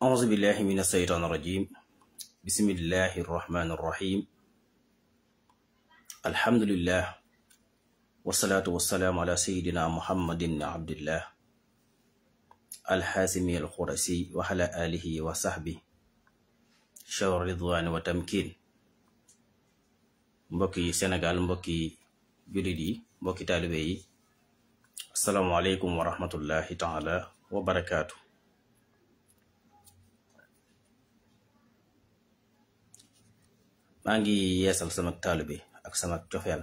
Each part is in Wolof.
أعوذ بالله من الشيطان الرجيم بسم الله الرحمن الرحيم الحمد لله والصلاة والسلام على سيدنا محمد بن عبد الله الحاسمي الخرسي وعلى آله وصحبه شور رضوان وتمكين mbokki Sénégal mbokki jullit yi mbokki taalibe yi asalaamaaleykum wa rahmatullahi taala wa barakaatu. maa ngi yeesal sama taalibe ak sama cofeel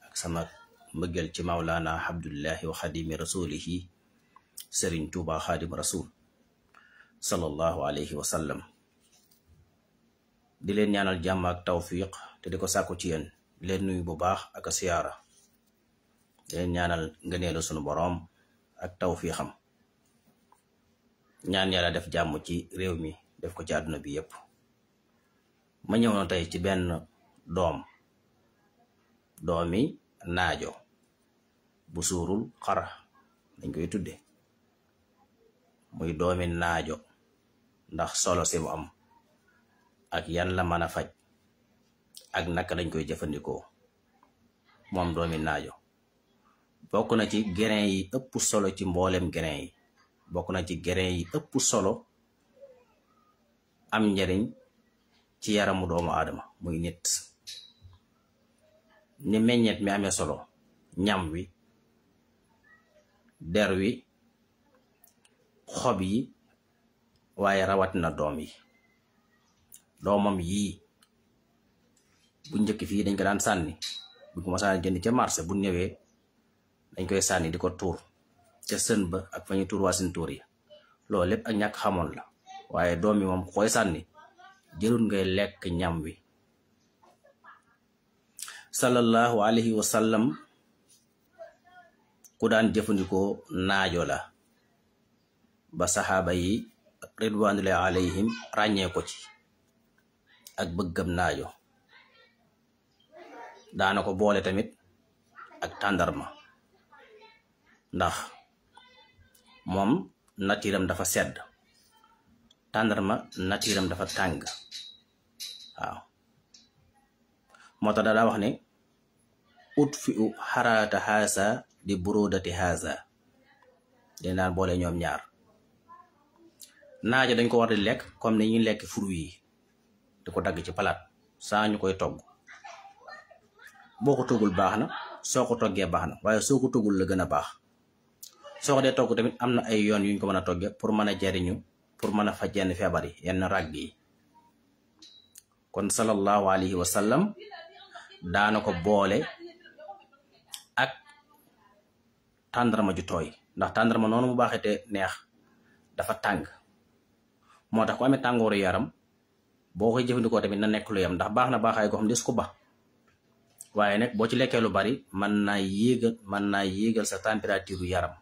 ak sama mbëggeel ci Mawlana Abdullahi wa xadimi rasulihi Sëriñ Tuuba xaadim rasul sallallahu alayhi wa sallam. di leen ñaanal jàmm ak tawfiq te di ko sàkku ci yéen di leen nuyu bu baax ak a siyaara di leen ñaanal ngëneelu sunu boroom ak tawfiixam ñaan yàlla def jàmm ci réew mi def ko ci àdduna bi yépp. ma ñëw na tey ci benn doomi naajo bu suurul xara dañ koy tudde muy doomi naajo ndax solo si mu am ak yan la mën a faj ak naka lañ koy jëfandikoo. moom doomi naajo bokk na ci grain yi ëpp solo ci mboolem grain yi, bokk na ci grain yi ëpp solo am njariñ ci yaramu doomu aadama muy nit. ni meññeet mi amee solo ñam wi, der wi, xob yi, waaye rawatina doom yi. doomam yii bu njëkk fii dañ ko daan sànni bu ko masaan jënd ca marché bu ñëwee dañ koy sànni di ko tuur ca sën ba ak fa ñu tuur waasin tuur yi. loolu lépp ak ñàkk xamoon la, waaye doom yi moom ku koy sànni jërul ngay lekk ñam wi. sallallahu alayhi wa sallam ku daan jëfandikoo naajo la ba saxaaba yi ridwanullahi alayhim ràññee ko ci ak bëggam naajo. daana ko boole tamit ak tàndarma ndax moom natiiram dafa sedd, tàndarma natiiram dafa tàng. waaw moo tax daa wax ne ut fi u xaraata haasa di burodati haasa. dinaan boole ñoom ñaar. naajo dañ ko war di lekk comme ni ñuy lekk fruit yi, di ko dagg ci palaat saa ñu koy togg. boo ko toggul baax na, soo ko toggee baax na, waaye soo ko toggul la gën a baax. soo ko dee togg tamit am na ay yoon yuñ ko mën a togge pour mën a jariñu, pour mën a faj yenn feebar yi, yenn ràgg yi. kon sallallahu alayhi wa sallam daana ko boole ak tàndarma ju tooy, ndax tàndarma noonu mu baaxee te neex dafa tàng. moo tax ku amee tàngooru yaram boo koy jëfandikoo tamit na nekk lu yam, ndax baax na baaxaay goo xam des ko ba, waaye nag boo ci lekkee lu bari mën naa yéegal sa température yaram.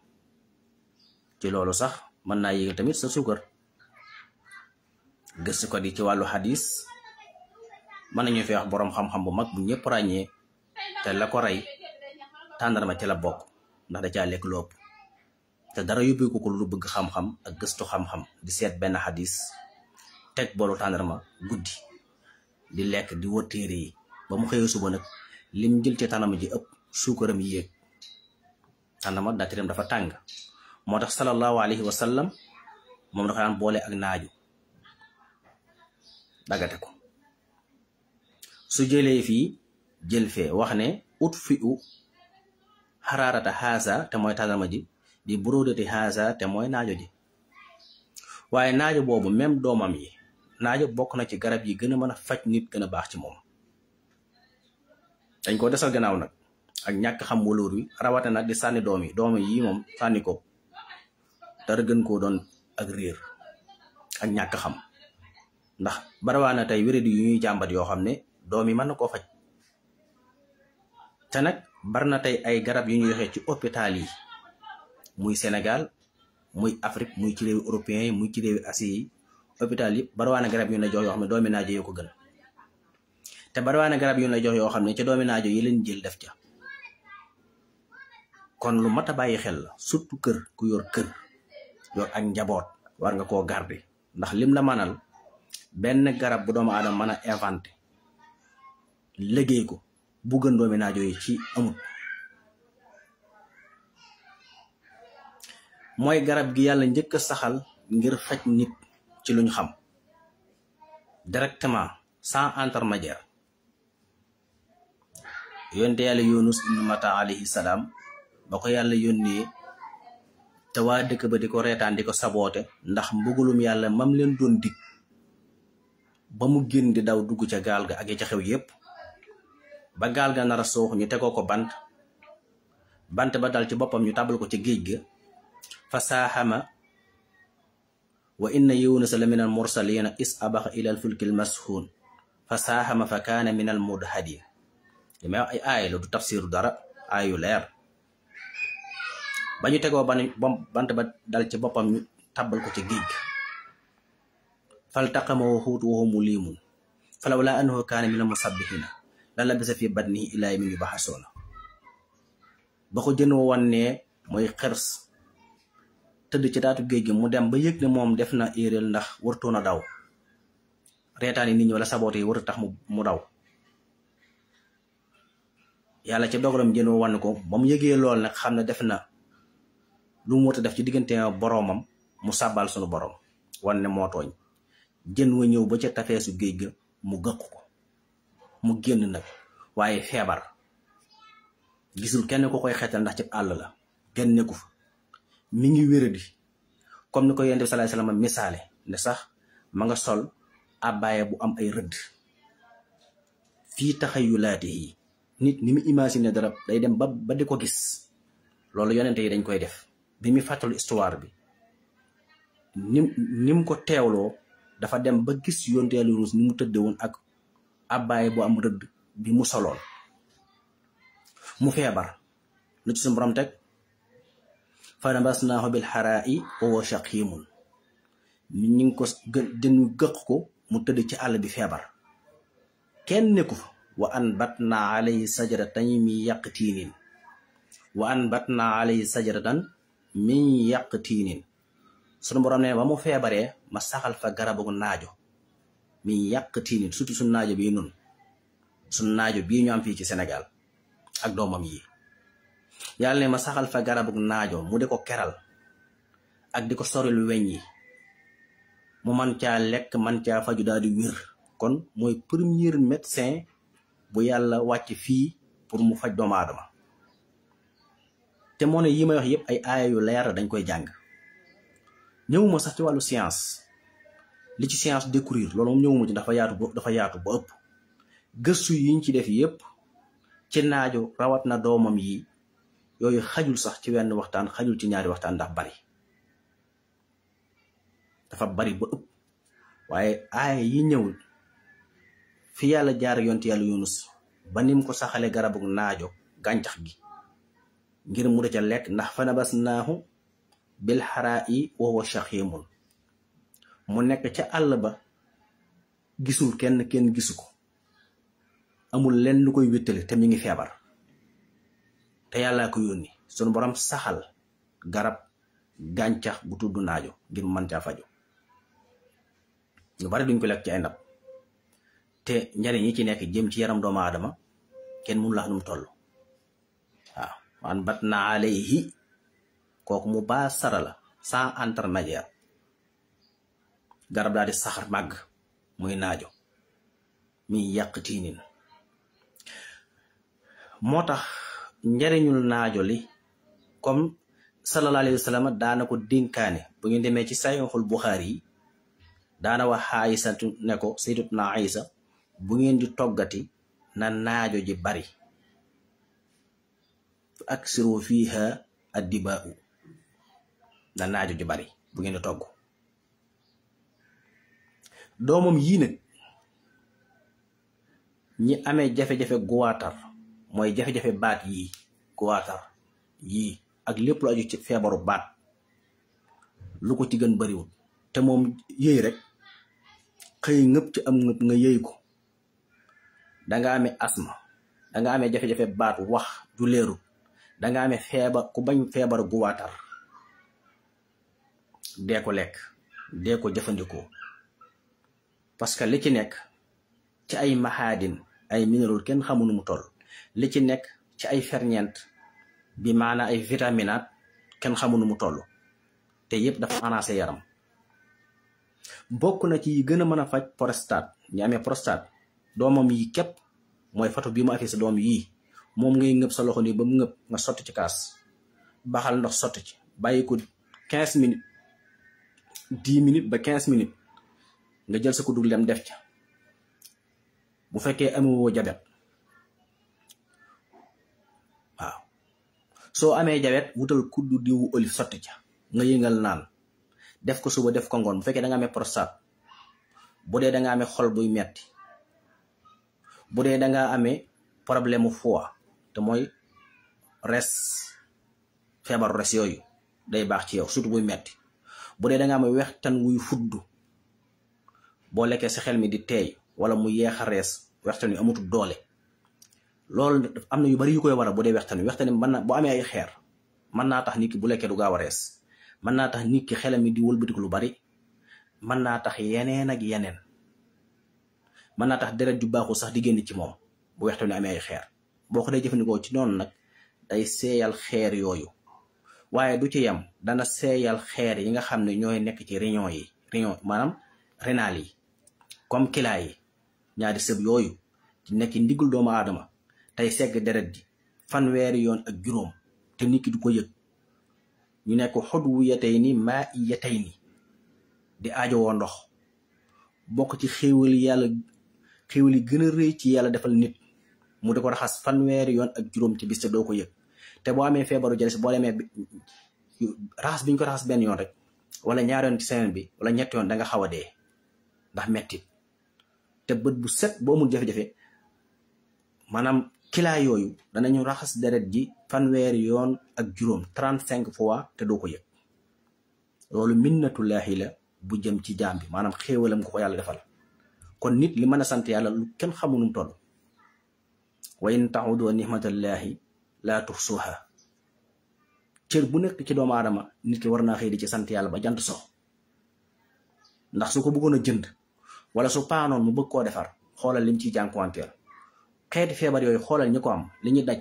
ci loolu sax mën naa yéegal tamit sa suukar. gëstu ko di ci wàllu xadis mën nañu fi wax boroom xam-xam bu mag bu ñëpp ràññee te la ko rey tàndarma ci la bokk, ndax da caa lekk lu ëpp te dara yóbbu ko lu bëgg xam-xam ak gëstu xam-xam di seet benn xadis teg boolu tàndarma guddi di lekk di wër téere yi ba mu xëyee suba nag lim jël ci tàndarma ji ëpp suukaram yéeg. tàndarma natiiram dafa tàng. moo tax sallallahu alayhi wa sallam moom dafa daan boole ak naaju dagate ko. su jëlee fii jël fee wax ne ut fi u xaraarata haasa te mooy tàndarma ji di burodati haasa te mooy naajo ji. waaye naajo boobu même doomam yi, naajo bokk na ci garab yi gën a mën a faj nit, gën a baax ci moom. dañ ko desal gannaaw nag ak ñàkk xam waloor wi, rawate nag di sànni doom yi moom sànni ko dara gën koo doon ak réer ak ñàkk xam. ndax barawaana tey wéradi yu ñuy jàmbat yoo xam ne doom yi mën na koo faj. te nag bari na tey ay garab yu ñu joxe ci hôpital yi, muy Sénégal muy Afrique muy ci réewi européen yi muy ci réewi Asie yi. hôpital yi barawaana garab yu la jox yoo xam ne doomi naajo yoo ko gën, te barawaana garab yu la jox yoo xam ne ca doomi naajo yi leen jël def ca. kon lu mat a bàyyi xel la, surtout ku yor kër yor ak njaboot war nga koo garder ndax lim la manal benn garab bu doomu aadama mën a inventé liggéey ko bu gën doomi naajo yi ci amut. mooy garab gi yàlla njëkk a saxal ngir faj nit ci luñ xam directement sans intermédiaire. yonte yàlla Yunus ibnu Matta alayhi salaam ba ko yàlla yónnee te waa dëkk ba di ko reetaan di ko saboote ndax mbugulum yàlla mam leen doon dig ba mu génn di daw dugg ca gaal ga ak ya ca xew yépp ba gaal ga nar a suux ñu tegoo ko bant ba dal ci boppam ñu tàbbal ko ci géej ga fa saaxama wa inna Yunusa la min al mursalina is abaxa ila al fulkil mashuun fa saaxama fa kaana min al mudhadin li may wax ay aaya la du tafsiru dara aayu leer. ba ñu tegoo bant ba dal ci boppam ñu tàbbal ko ci géej ga faltaqamahu xuutu wa huwa muliimun falawlaa annahu kaana mina musabbihiina la labisa fi batnihi ilaa yawmi yub'asuuna. ba ko jën wa wannee mooy xers tëdd ci taatu géej gi mu dem ba yëg ne moom def na éeréel ndax wartoon a daw reetaani nit ñi wala saboote yi warut tax mu daw. yàlla ci dogalam jën wa wann ko ba mu yëgee lool nag xam ne def na lu mu war a def ci diggante boroomam mu sàbbal sunu boroom wan ne moo tooñ. jën wa ñëw ba ca tafeesu géej ga mu gëq ko mu génn nag waaye feebar gisul kenn ku koy xeetal ndax ci àll la kenn nekku fa mi ngi wéradi comme ni ko Yonent bi sallallahu alayhi wasallam misaale ne sax ma nga sol abbaaya bu am ay rëdd. fii taxayulaati yi nit ni mu imaginer dara day dem ba di ko gis loolu yonente yi dañ koy def. bi mu fàttalu histoire bi ni mu ko teewloo dafa dem ba gis Yonent Yàlla Yunus ni mu tëdde woon ak abbaay bu am rëdd bi mu soloon mu feebar lu ci suñu borom teg fa nabasnaahu bil xaraa'i wa huwa shaqiimun ñu ngi ko dañu gëq ko mu tëdd ci àll bi feebar kenn nekku fa wa anbatnaa alayhi sajaratan min yaqtiinin wa anbatnaa alayhi sajaratan min yaqtiinin sunu borom ne ba mu feebaree ma saxal fa garabu naajo min yaqtiinin surtout suñu naajo bii nun suñu naajo bii ñu am fii ci Sénégal ak doomam yi yàlla ne ma saxal fa garabu naajo mu di ko keral ak di ko soril weñ yi mu man caa lekk man caa faju daal di wér. kon mooy premier médecin bu yàlla wàcc fii pour mu faj doomu aadama. te moo ne yi may wax yëpp ay aaya yu leer dañ koy jàng. ñëwuma sax ci wàllu science li ci science découvrir loolu moom ñëwuma ci dafa yaatu ba ëpp. gëstu yiñ ci def yëpp ci naajo rawat na doomam yi yooyu xajul sax ci wenn waxtaan xajul ci ñaari waxtaan ndax bari dafa bari ba ëpp. waaye aaya yi ñëw fi yàlla jaar Yonent Yàlla Yunus ba nim ko saxale garabu naajo gàncax gi ngir mu da ca lekk ndax fa nabasnaahu bil xaraa'i wa huwa shaqiimun mu nekk ca àll ba gisul kenn gisu ko amul lenn lu koy wéttale te mi ngi feebar te yàllaa ko yónni sunu borom saxal garab gàncax bu tudd naajo ngir mu mën caa faju. ñu bari duñ ko lekk ci ay ndab te njariñ yi ci nekk jëm ci yaram doomu aadama kenn mënu la wax nu mu toll. waaw man bat naa alayhi kooku mu baa sara la sans intermédiaire garab daal di saxar màgg muy naajo mi yàq tiinin. moo tax njariñul naajo li comme sallallahu alayhi wa sallam daana ko dénkaane bu ngeen demee ci Sahihul Bukhari yi daana wax Aysatu ne ko sayyidatuna Aysa bu ngeen di toggati na naajo ji bari aksiru fiha addibaa'u na naajo ji bari bu ngeen di togg. doomam yii nag ñi amee jafe-jafe guwaatar mooy jafe-jafe baat yii guwaatar yii ak lépp lu aju ci feebaru baat lu ko ci gën bariwul te moom yëy rek xëy ngëpp ci am ngëpp nga yëy ko danga amee asma danga amee jafe-jafe baat wax ju leerul danga amee feebar ku bañ feebar guwaatar dee ko lekk dee ko jëfandikoo parce que li ci nekk ci ay maxaadin ay mineral kenn xamu nu mu toll li ci nekk ci ay ferñeent bi maana ay vitaminaat kenn xamu nu mu toll te yëpp dafa arrangé yaram bokk na ci yi gën a mën a faj prostate ñi amee prostate doomam yi képp mooy photo bi mu affiché sa doom yii moom ngay ngëb sa loxo nii ba mu ngëb nga sotti ci kaas baxal ndox sotti ci bàyyi ko 15 minutes 10 minutes ba 15 minutes nga jël sa ko dugg dem def ca bu fekkee amoo jabet waaw soo amee jabet wutal kuddu diwu olive sotti ca nga yëngal naan def ko suba def ko ngoon bu fekkee da nga amee prostate bu dee da nga amee xol buy metti bu dee da nga amee problème mu foie te mooy res feebaru res yooyu day baax ci yow surtout buy metti bu dee da nga amee wextan wuy fuddu boo lekkee sa xel mi di teey wala mu yeex a rees wextan wi amutul doole loolu am na yu bari yu koy waral bu dee wextan wi mën na boo amee ay xeer mën naa tax nit ki bu lekkee du gaaw a rees mën naa tax nit ki xelam mi di wëlbatiku lu bari mën naa tax yeneen ak yeneen mën naa tax deret ju baaxul sax di génn ci moom bu wextan wi amee ay xeer boo ko dee jëfandikoo ci noonu nag day seeyal xeer yooyu waaye du ci yem dana seeyal xeer yi nga xam ne ñooy nekk ci réunion maanaam rénal yi comme kilaa yi ñaari sëb yooyu ci nekk ndigul doomu aadama tey segg deret ji fanweeri yoon ak juróom te nit ki du ko yëg ñu nekk xudwu yatay ni maa i yatay ni di aajowoo ndox bokk ci xéewal yi gën a rëy ci yàlla defal nit mu di ko raxas fanweeri yoon ak juróom ci bis te doo ko yëg te boo amee feebaru jalis boo demee raxas bi ñu ko raxas benn yoon rek wala ñaari yoon ci semaine bi wala ñetti yoon da nga xaw a dee ndax mettit te bët bu set boo amul jafe-jafe maanaam kilaa yooyu danañu raxas deret ji fanweeri yoon ak juróom 35 fois te doo ko yëg loolu minnatullaahi la bu jëm ci jaam bi maanaam xéewalam ko yàlla defal kon nit li mën a sant yàlla lu kenn xamu nu mu toll wa in ta'udu nihmatallahi laa tuhsuha cër bu nekk ci doomu aadama nit ki war naa xëy di ci sant yàlla ba jant so ndax su ko bëggoon a jënd wala su paanoon mu bëgg koo defar xoolal lim ciy jànkuwanteel xeeti feebar yooyu xoolal ñi ko am li ñuy daj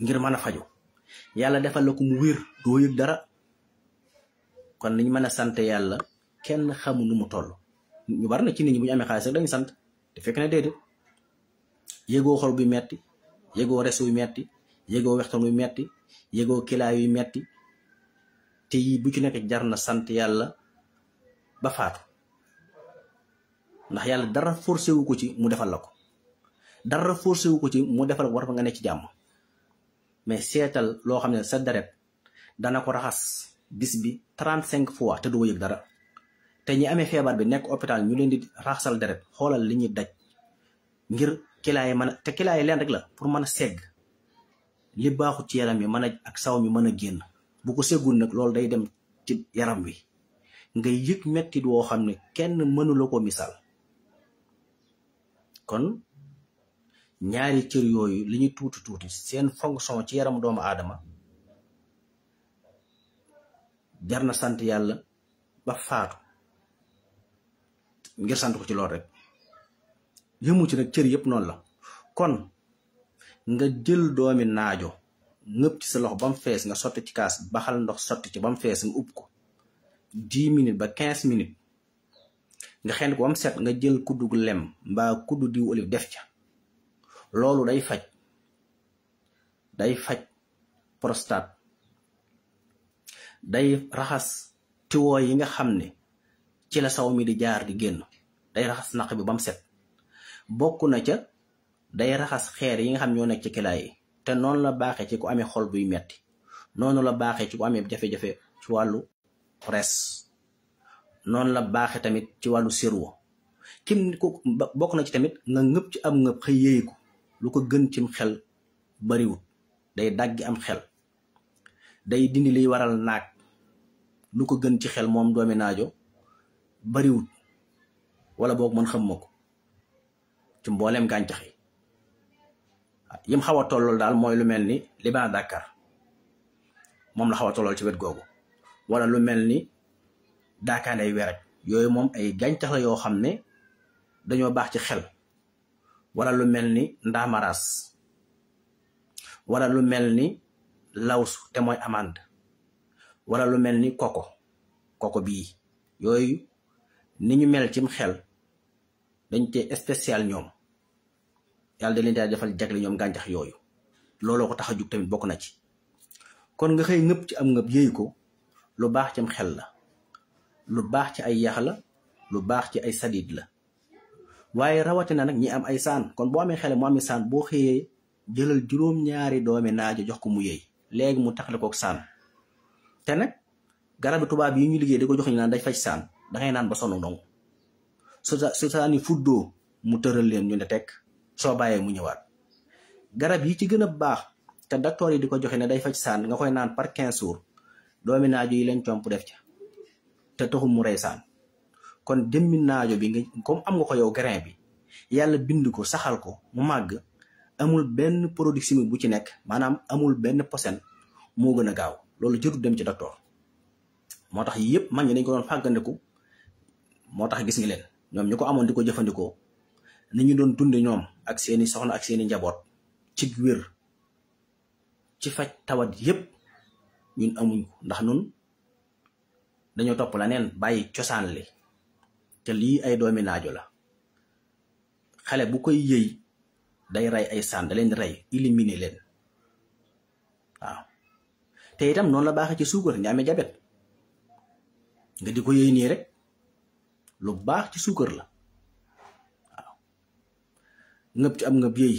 ngir mën a faju yàlla defal la ko mu wér doo yëg dara kon liñ mën a sant yàlla kenn xamu nu mu toll ñu bari na ci nit ñi bu ñu amee xaalis rek dañu sant te fekk na déedéet yëgoo xol buy metti yëgoo res wuy metti yëgoo wextan wuy metti yëgoo kilaa yuy metti te yi bu ci nekk jar na sant yàlla ba faatu ndax yàlla dara forcé wu ko ci mu defal la ko dara forcé wu ko ci mu defal war fa nga ne ci jàmm mais seetal loo xam ne sa deret dana ko raxas bis bi 35 fois te doo yëg dara te ñi amee feebar bi nekk hôpital ñu leen di raxasal deret xoolal li ñuy daj ngir kilaa yi mën a te kilaa yi leen rek la pour mën a segg li baaxu ci yaram yi mën a ak saw mi mën a génn bu ko seggul nag loolu day dem ci yaram wi ngay yëg mettit woo xam ne kenn mënula ko misaal kon ñaari cër yooyu li ñu tuuti seen fonction ci yaram doomu aadama jar na sant yàlla ba faatu ngir sant ko ci lool rek yëmu ci nag cër yëpp noonu la kon nga jël doomi naajo ngëpp ci sa loxo ba mu fees nga sotti ci kaas baxal ndox sotti ci ba mu fees nga ub ko 10 minutes ba 15 minutes nga xend ko ba mu set nga jël kuddu gu lem mbaa kuddu diw olive def ca loolu day faj prostate day raxas tiwoo yi nga xam ne ci la saw mi di jaar di génn day raxas naq bi ba mu set bokk na ca day raxas xeer yi nga xam ñoo nekk ci kilaa yi te noonu la baaxee ci ku amee xol buy metti noonu la baaxee ci ku amee jafe-jafe ci wàllu res noonu la baaxee tamit ci wàllu cerveau kim ko bokk na ci tamit nga ngëpp ci am ngëpp xëy yéey ko lu ko gën cim xel bariwut day daggi am xel day dindi liy waral naag lu ko gën ci xel moom doomi naajo bariwut wala boog mën xam ma ko ci mbooleem gàncax yi yim xaw a tollool daal mooy lu mel ni Liban Dakar moom la xaw a tollool ci wet googu wala lu mel ni daakaande ay weraj yooyu moom ay gàncax la yoo xam ne dañoo baax ci xel. wala lu mel ni ndaamaraas wala lu mel ni lawsu te mooy amande wala lu mel ni koko bii yooyu ni ñu mel cim xel dañ te spécial ñoom yàlla da leen daa defal jagle ñoom gàncax yooyu looloo ko tax a jug tamit bokk na ci. kon nga xëy ngëpp ci am ngëpp yéey ko lu baax cim xel la, lu baax ci ay yax la, lu baax ci ay sadid la. waaye rawatina nag ñi am ay saan, kon boo amee xele mu amee saan boo xëyee jëlal juróom-ñaari doomi naajo jox ko mu yëy léegi mu taxale kook saan. te nag garabi tubaab yi ñu liggéey di ko jox ñu naan day faj saan dangay naan ba sonn dong su saan yi fuddoo mu tëral leen ñu ne tekk soo bàyyee mu ñëwaat. garab yi ci gën a baax te docteur yi di ko joxe ne day faj saan nga koy naan par 15 jours doomi naajo yi leen comp def ca te taxul mu rey saan. kon demmi naajo bi nga comme am nga ko yow grain bi yàlla bind ko saxal ko mu màgg amul benn produit chimique bu ci nekk, maanaam amul benn posen, moo gën a gaaw. loolu jërut dem ci docteur. moo tax yëpp mag ñi dañ ko doon fàggandiku, moo tax gis nga leen ñoom ñu ko amoon di ko jëfandikoo ni ñu doon dunde ñoom ak seeni soxna ak seeni njaboot ci wér ci faj tawat yëpp ñun amuñ ko, ndax nun dañoo topp la neen bàyyi cosaan li. te lii ay doomi naajo la, xale bu koy yëy day rey ay saan, da leen di rey éliminer leen. waaw te itam noonu la baaxee ci suukar ñi amee jabet nga di ko yëy nii rek lu baax ci suukar la. waaw ngëb ci am ngëb yëy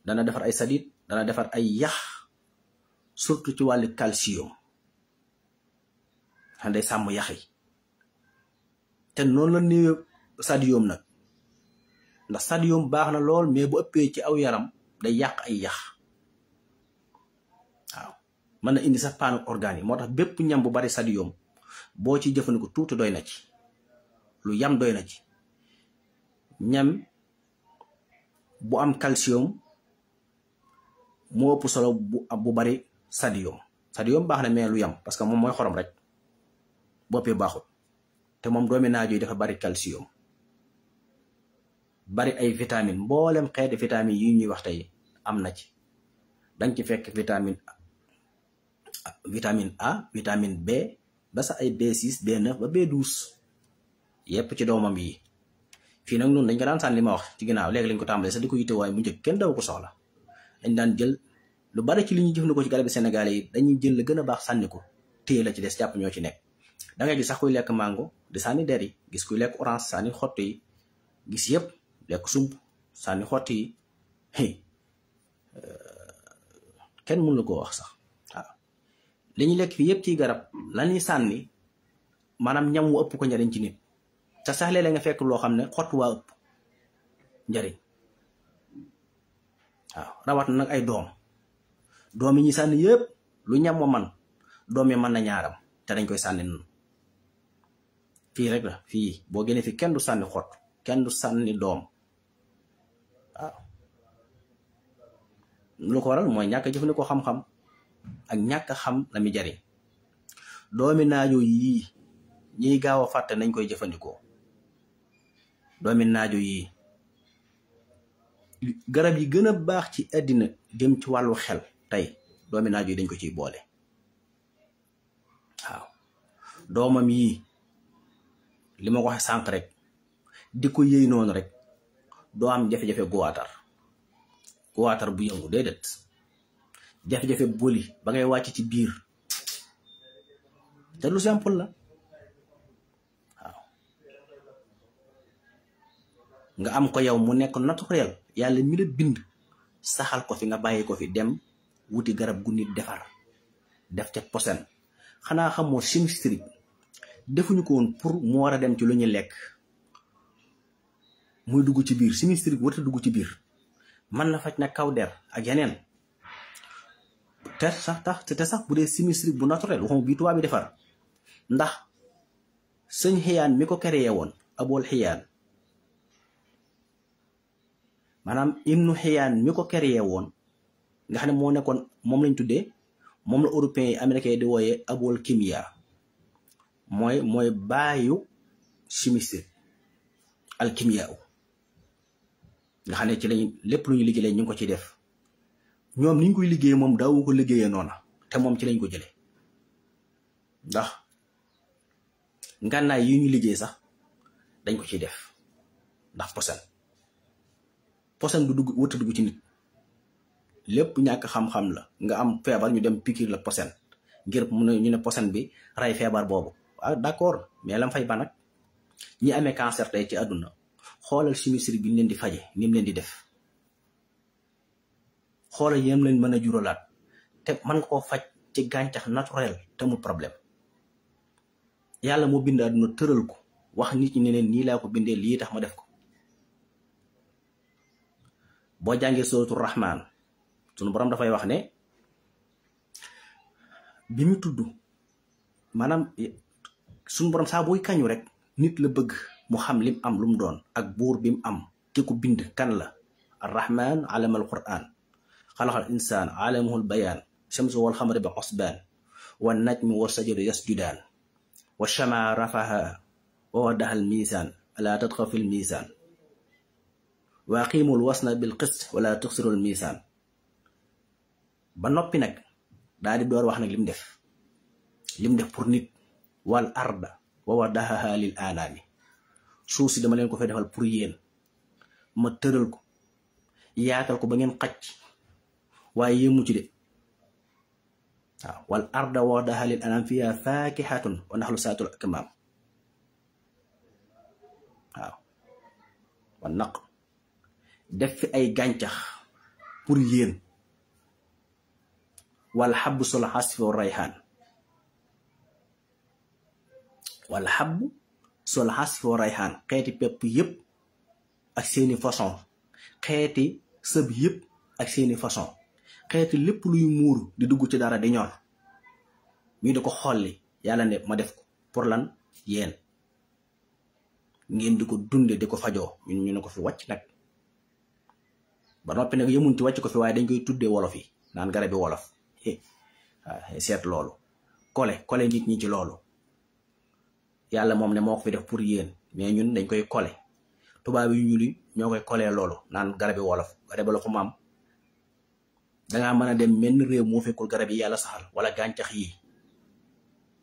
dana defar ay sadit, dana defar ay yax, surtout ci wàllu calcium xam day sàmm yax yi. te noonu la néew sodium nag, ndax sodium baax na lool mais bu ëppee ci aw yaram day yàq ay yax. waaw mën na indi sax panne organe yi. moo tax bépp ñam bu bari sodium boo ci jëfandikoo tuuti doy na ci, lu yam doy na ci. ñam bu am calcium moo ëpp solo bu bari sodium. sodium baax na mais lu yam, parce que moom mooy xorom rek, bu ëppee baaxul. te moom doomi naajo yi dafa bari calcium, bari ay vitamine, mboolem xeeti vitamine yi ñuy wax tey am na ci. danga ci fekk vitamine A, vitamine B, ba sax ay B6, B9 ba B12 yépp ci doomam yi. fii nag noonu dañ ko daan sànni ma wax ci ginnaaw, léegi lañ ko tàmbalee sax di ko yitte, waaye mu njëkk kenn daw ko soxla. dañ daan jël lu bari ci li ñuy jëfandikoo ci garabi Sénégal yi dañuy jël la gën a baax sànni ko, téye la ci des jàpp ñoo ci nekk. da ngay gis sax kuy lekk mango di sànni der yi, gis kuy lekk orange sànni xott yi, gis yëpp lekk sump sànni xott yi. kenn mënu la koo wax sax. waaw li ñuy lekk fii yëpp ciy garab la ñuy sànni, maanaam ñam wu ëpp ko njariñ ci nit. te sax léeg-léeg nga fekk loo xam ne xott waa ëpp njariñ. waaw rawat na nag ay doom yi ñuy sànni yëpp lu ñam wa man doom yi mën na ñaaram te dañ koy sànni noonu. fii rek la, fii boo génnee fi kenn du sànni xott, kenn du sànni doom. waaw lu ko waral mooy ñàkk a jëfandikoo xam-xam ak ñàkk a xam la muy jariñ. doomi naajo yii ñiy gaaw a fàtte nañ koy jëfandikoo. doomi naajo yii garab yi gën a baax ci àddina jëm ci wàllu xel tey doomi naajo yi dañ ko ciy boole. waaw doomam yii li ma ko waxee sànq rek di ko yëy noonu rek doo am jafe-jafe guwaatar bu yëngu déedéet, jafe-jafe boli ba ngay wàcc ci biir, te lu simple la. waaw nga am ko yow mu nekk naturel, yàlla mi la bind saxal ko fi, nga bàyyi ko fi dem wuti garab gu nit defar def ca posen. xanaa xamoo chimique defuñu ko woon pour mu war a dem ci lu ñu lekk muy dugg ci biir. chimique warta dugg ci biir, mën na faj nag kaw der ak yeneen. te sax bu dee chimique bu naturel waxuma bii tubaab bi defar, ndax sëñ xiyaan mi ko créé woon, abool xiyaan, maanaam ibnu xiyaan mi ko créé woon, nga xam ne moo nekkoon, moom lañ tuddee, moom la européens yi américains yi di wooyee abool kimia. mooy baayu chimiste alkimia nga xam ne ci lañ lépp lu ñu liggéey ñu ngi ko ci def ñoom ni ñu koy liggéeyee moom daawu ko liggéeyee noona te moom ci lañ ko jëlee ndax ngànnaay yi ñu liggéey sax dañ ko ciy def ndax posen du dugg wëta dugg ci nit lépp ñàkk xam-xam la nga am feebar ñu dem piqûre la posen ngir mun ñu ne posen bi rey feebar boobu waaw d'accord mais lam fay ba nag ñi amee cancer tey ci àdduna xoolal chimie bi ñu leen di faje ni mu leen di def xoolal yéen leen mën a juralaat te mën nga koo faj ci gàncax naturel te mu problème yàlla moo bind àdduna tëral ko wax nit ñi ne leen nii laa ko bindee lii tax ma def ko boo jàngee suratul rahman sunu borom dafay wax ne bi mu tudd maanaam sunu borom saa booy kañu rek nit la bëgg mu xam lim am lu mu doon ak buur bi mu am te ku bind kan la arrahman alama alquran xalaqal insaan alamahul bayaan shamsu wal xamari bi xosbaan wa najmi wa sajaru yasjudaan wa shama rafaha wa wadahal misaan ala tadxa fil misaan wa aqimul wasna bil qist wala tuxsirul misaan ba noppi nag daal di door wax nag lim def pour nit wal arda wa wadahaha lil anaami suuf si dama leen ko fay defal pour yéen ma tëral ko yaatal ko ba ngeen xacc waaye yéemu ci de waaw wal arda wa wadahaha lil anaam fiha fakihatun wa naxlu saatul akmaam waaw wa naq def fi ay gàncax pour yéen wal xabbu sol xasfi wa rayhaan wal xabbu sol xasfi wa rayhaan xeeti pepp yëpp ak seeni façon xeeti sëb yëpp ak seeni façon xeeti lépp luy muuru di dugg ci dara di ñor ñu di ko xolli yàlla ne ma def ko pour lan yéen ngeen di ko dunde di ko fajoo ñun ñu ne ko fi wàcc nag ba noppi nag yemuñ ci wàcc ko fi waaye dañ koy tuddee wolof yi naan garabi wolof waaw seet loolu kole nit ñi ci loolu yàlla moom ne moo ko fi def pour yéen mais ñun dañ koy kole tubaab yu ñuul ñoo koy kolee loolu naan garabi wolof garabi la ko maam dangaa mën a dem menn réew moo fekkul garab yi yàlla saxal wala gàncax yi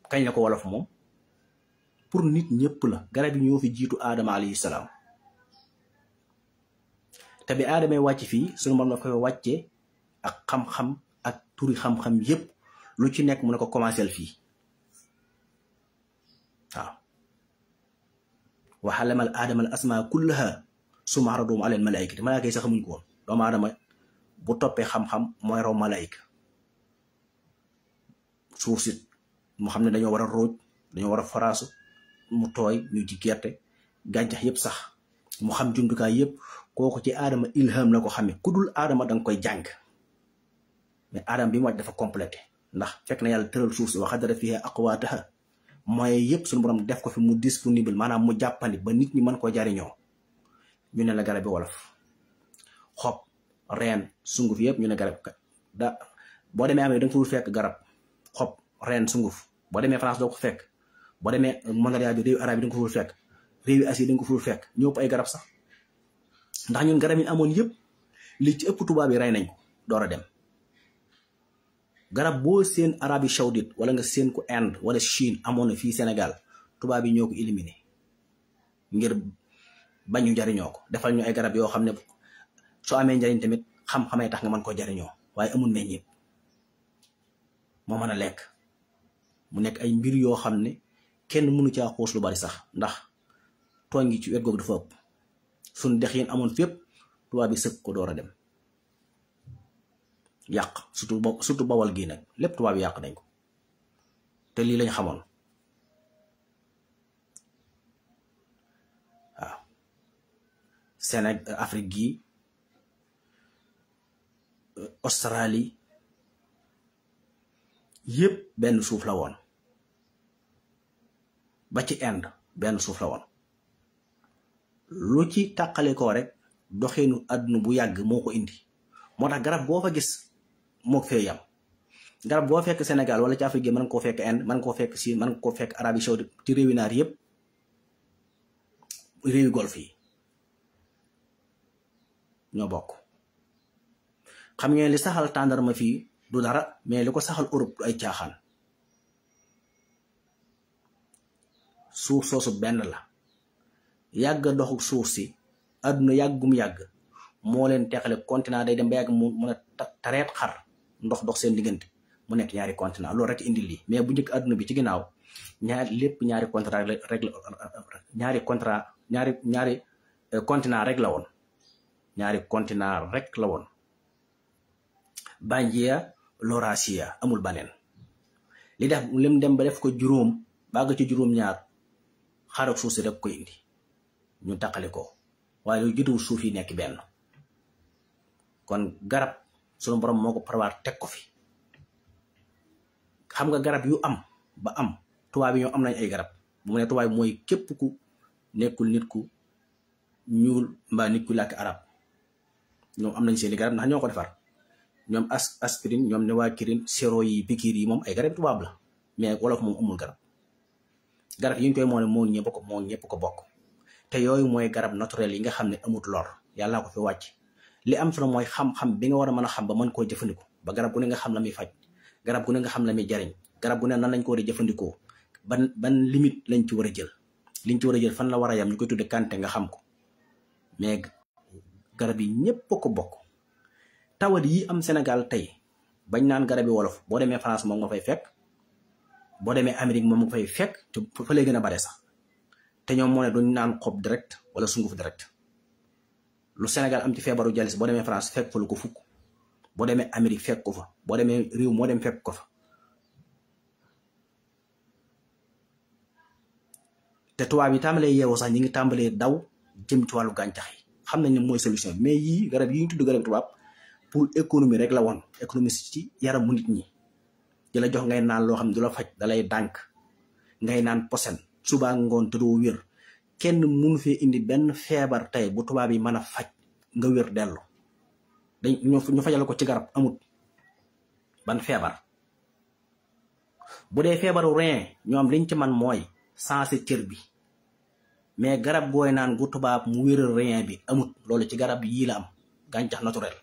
kañ la ko wolof moom pour nit ñëpp la garab yi ñoo fi jiitu aadama alayhi salaam te bi aadamay wàcc fii sunu moom la koy wàccee ak xam-xam ak turi xam-xam yépp lu ci nekk mu ne ko commencé fii waaw wa allamal aadama al asmaa kullaha summa aradahum alal malaa'ikati malaaka yi sax xamuñ ko woon doomu aadama bu toppee xam-xam mooy raw malaayika suuf si mu xam ne dañoo war a róoj dañoo war a faraasu mu tooy ñu ji gerte gàncax yépp sax mu xam jumtukaay yépp kooku ci aadama ilham la ko xamee ku dul aadama danga koy jàng mais aadama bi mu wàcc dafa complété ndax fekk na yàlla tëral suuf si wa qaddara fiha aqwaataha mooy yépp suñu borom def ko fi mu disponible maanaam mu jàppandi ba nit ñi mën koo jariñoo ñu ne la garabi wolof xob reen sunguf yëpp ñu ne garab da boo demee amee da nga fa fekk garab xob reen sunguf boo demee France doo ko fekk boo demee Mongolia bi réewu arab yi da nga ko fekk réewu Asie da nga ko fekk ñëpp ay garab sax ndax ñun garab yi amoon yëpp li ci ëpp tubaab yi rey nañ ko door a dem garab boo seen Arabie Saoudite wala nga seen ko Inde wala Chine amoon na fii Sénégal tubaab yi ñoo ko éliminé ngir bañu jariñoo ko defal ñu ay garab yoo xam ne soo amee njariñ tamit xam-xamay tax nga mën koo jariñoo waaye amul meññeet moo mën a lekk mu nekk ay mbir yoo xam ne kenn mënu caa xuus lu bari sax ndax tooñ gi ci wet googu dafa ëpp suñ dex yéen amoon fépp tubaab bi sëkk ko door a dem yàq surtout bawal gii nag lépp tubaab yi yàq nañ ko te lii lañ xamoon waaw Sénégal Afrique gii Australie yépp benn suuf la woon ba ci Inde benn suuf la woon lu ci tàqale ko rek doxeenu àdduna bu yàgg moo ko indi moo tax garab boo fa gis moo fee yam garab boo fekk Sénégal wala ci Afrique mën nga koo fekk Inde mën nga koo fekk Chine mën nga koo fekk Arabie Saoudite ci réewi naar yëpp réewi golf yi ñoo bokk. xam ngeen li saxal tàndarma fii du dara mais li ko saxal Europe du ay caaxaan. suuf soosu benn la yàgg doxu suuf si àdduna yàggum yàgg moo leen teqale continent day dem ba yàgg mu mën a tareet xar ndox dox seen diggante mu nekk ñaari continent loolu rek indi lii mais bu njëkk àdduna bi ci ginnaaw ñaari contrat rek ñaari continent rek la woon ñaari continent rek la woon. Banjia Laurasia amul baneen li def lim dem ba def ko juróom bàgg ci juróom-ñaar xaaral suuf si rek koy indi ñu taqali ko waaye lu jotuwul suuf yi nekk benn. kon garab sunu borom moo ko prévoir teg ko fi xam nga garab yu am ba am tubaab yi ñoo am nañ ay garab bu mu ne tubaab yi mooy képp ku nekkul nit ku ñuul mbaa nit ku làkk arab ñoom am nañ seeni garab ndax ñoo ko defar. ñoom aspirine ñoom Newakirin sero yi pikiir yi moom ay garab tubaab la mais wolof moom amul garab yi ñu koy moo ñëpp ko bokk te yooyu mooy garab naturel yi nga xam ne amut lor yàllaa ko fi wàcc. li am solo mooy xam-xam bi nga war a mën a xam ba mën koo jëfandikoo ba garab gu ne nga xam la muy faj garab gu ne nga xam la muy jariñ garab gu ne nan lañ ko war a jëfandikoo ban limite lañ ci war a jël liñ ci war a jël fan la war a yam ñu koy tudde kante nga xam ko mais garab yi ñëpp ko bokk. tawat yi am Sénégal tey bañ naan garabi wolof boo demee France moom nga fay fekk boo demee Amérique moom nga fay fekk te fa lay gën a bare sax te ñoom moo ne duñ naan xob direct wala sunguf direct. lu Sénégal am ci feebaru jalis boo demee France fekk fa lu ko fukk boo demee Amérique fekk ko fa boo demee réew moo dem fekk ko fa. te tubaab yi tàmbalee yeewu sax ñi ngi tàmbalee daw jëm ci wàllu gàncax yi xam nañ ne mooy solution bi mais yii garab yi ñu tudd garab tubaab pour économie rek la woon économie ci yaramu nit ñi di la jox ngay naan loo xam ne du la faj dalay dànk ngay naan posen suba ngoon te doo wér kenn mënu fee indi benn feebar tey bu tubaab yi mën a faj nga wér dellu ñu fajal ko ci garab amut ban feebar. bu dee feebaru rein ñoom liñ ci man mooy sensé cër bi mais garab gooy naan gu tubaab mu wéral rein bi amut loolu ci garab yii la am gàncax naturel.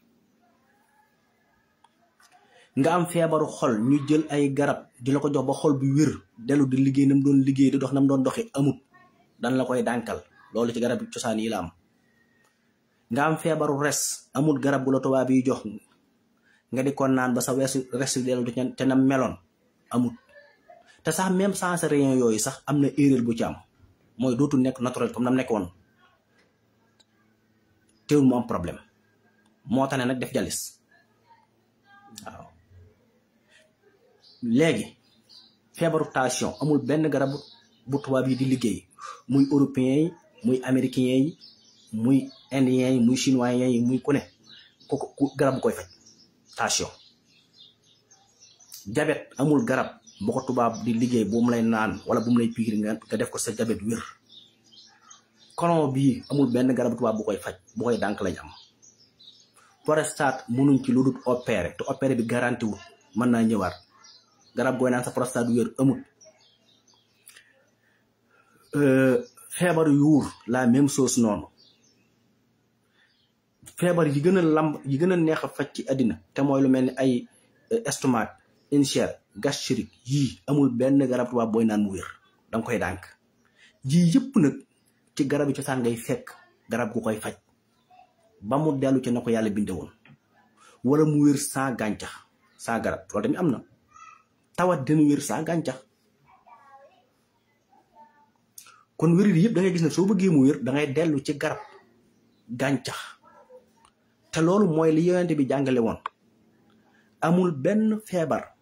nga am feebaru xol ñu jël ay garab di la ko jox ba xol bi wér dellu di liggéey nam doon liggéey di dox nam doon doxi amut dan la koy dànkal loolu ci garab cosaan yi la am. nga am feebaru res amul garab gu la tubaab yi jox nga di ko naan ba sa res dellu te na meloon amut te sax même sans rien yooyu sax am na erreur bu ci am mooy dootul nekk naturel comme nam nekk woon teewul mu am problème moo tax ne nag def jalis waaw. léegi feebaru tension amul benn garab bu tubaab yi di liggéey muy européens yi muy américains yi muy indiens yi muy chinois yi muy ku ne ku garab bu koy faj tension. jabet amul garab bu ko tubaab di liggéey bu mu lay naan wala bu mu lay piir nga def ko sa jabet wér. colon bii amul benn garab tubaab bu koy faj bu koy dànk lañ am. prostate mënuñ ci lu dul opéré te opéré bi garanti wut mën naa ñëwaat garab gooy naan sa prostate wér amut. feebaru yuur la même chose noonu. feebar yi gën a neex a faj ci àddina te mooy lu mel ni ay estomac ulcère gastrique yii amul benn garab tubaab booy naan mu wér danga koy dànk. yii yëpp nag ci garab yi cosaan ngay fekk garab gu koy faj ba mu dellu ci na ko yàlla binde woon wala mu wér sans gàncax sans garab loolu tamit am na. tawat dina wér sans gàncax kon wér yi yëpp da ngay gis ne soo bëggee mu wér da ngay dellu ci garab gàncax te loolu mooy li yonente bi jàngale woon. amul benn feebar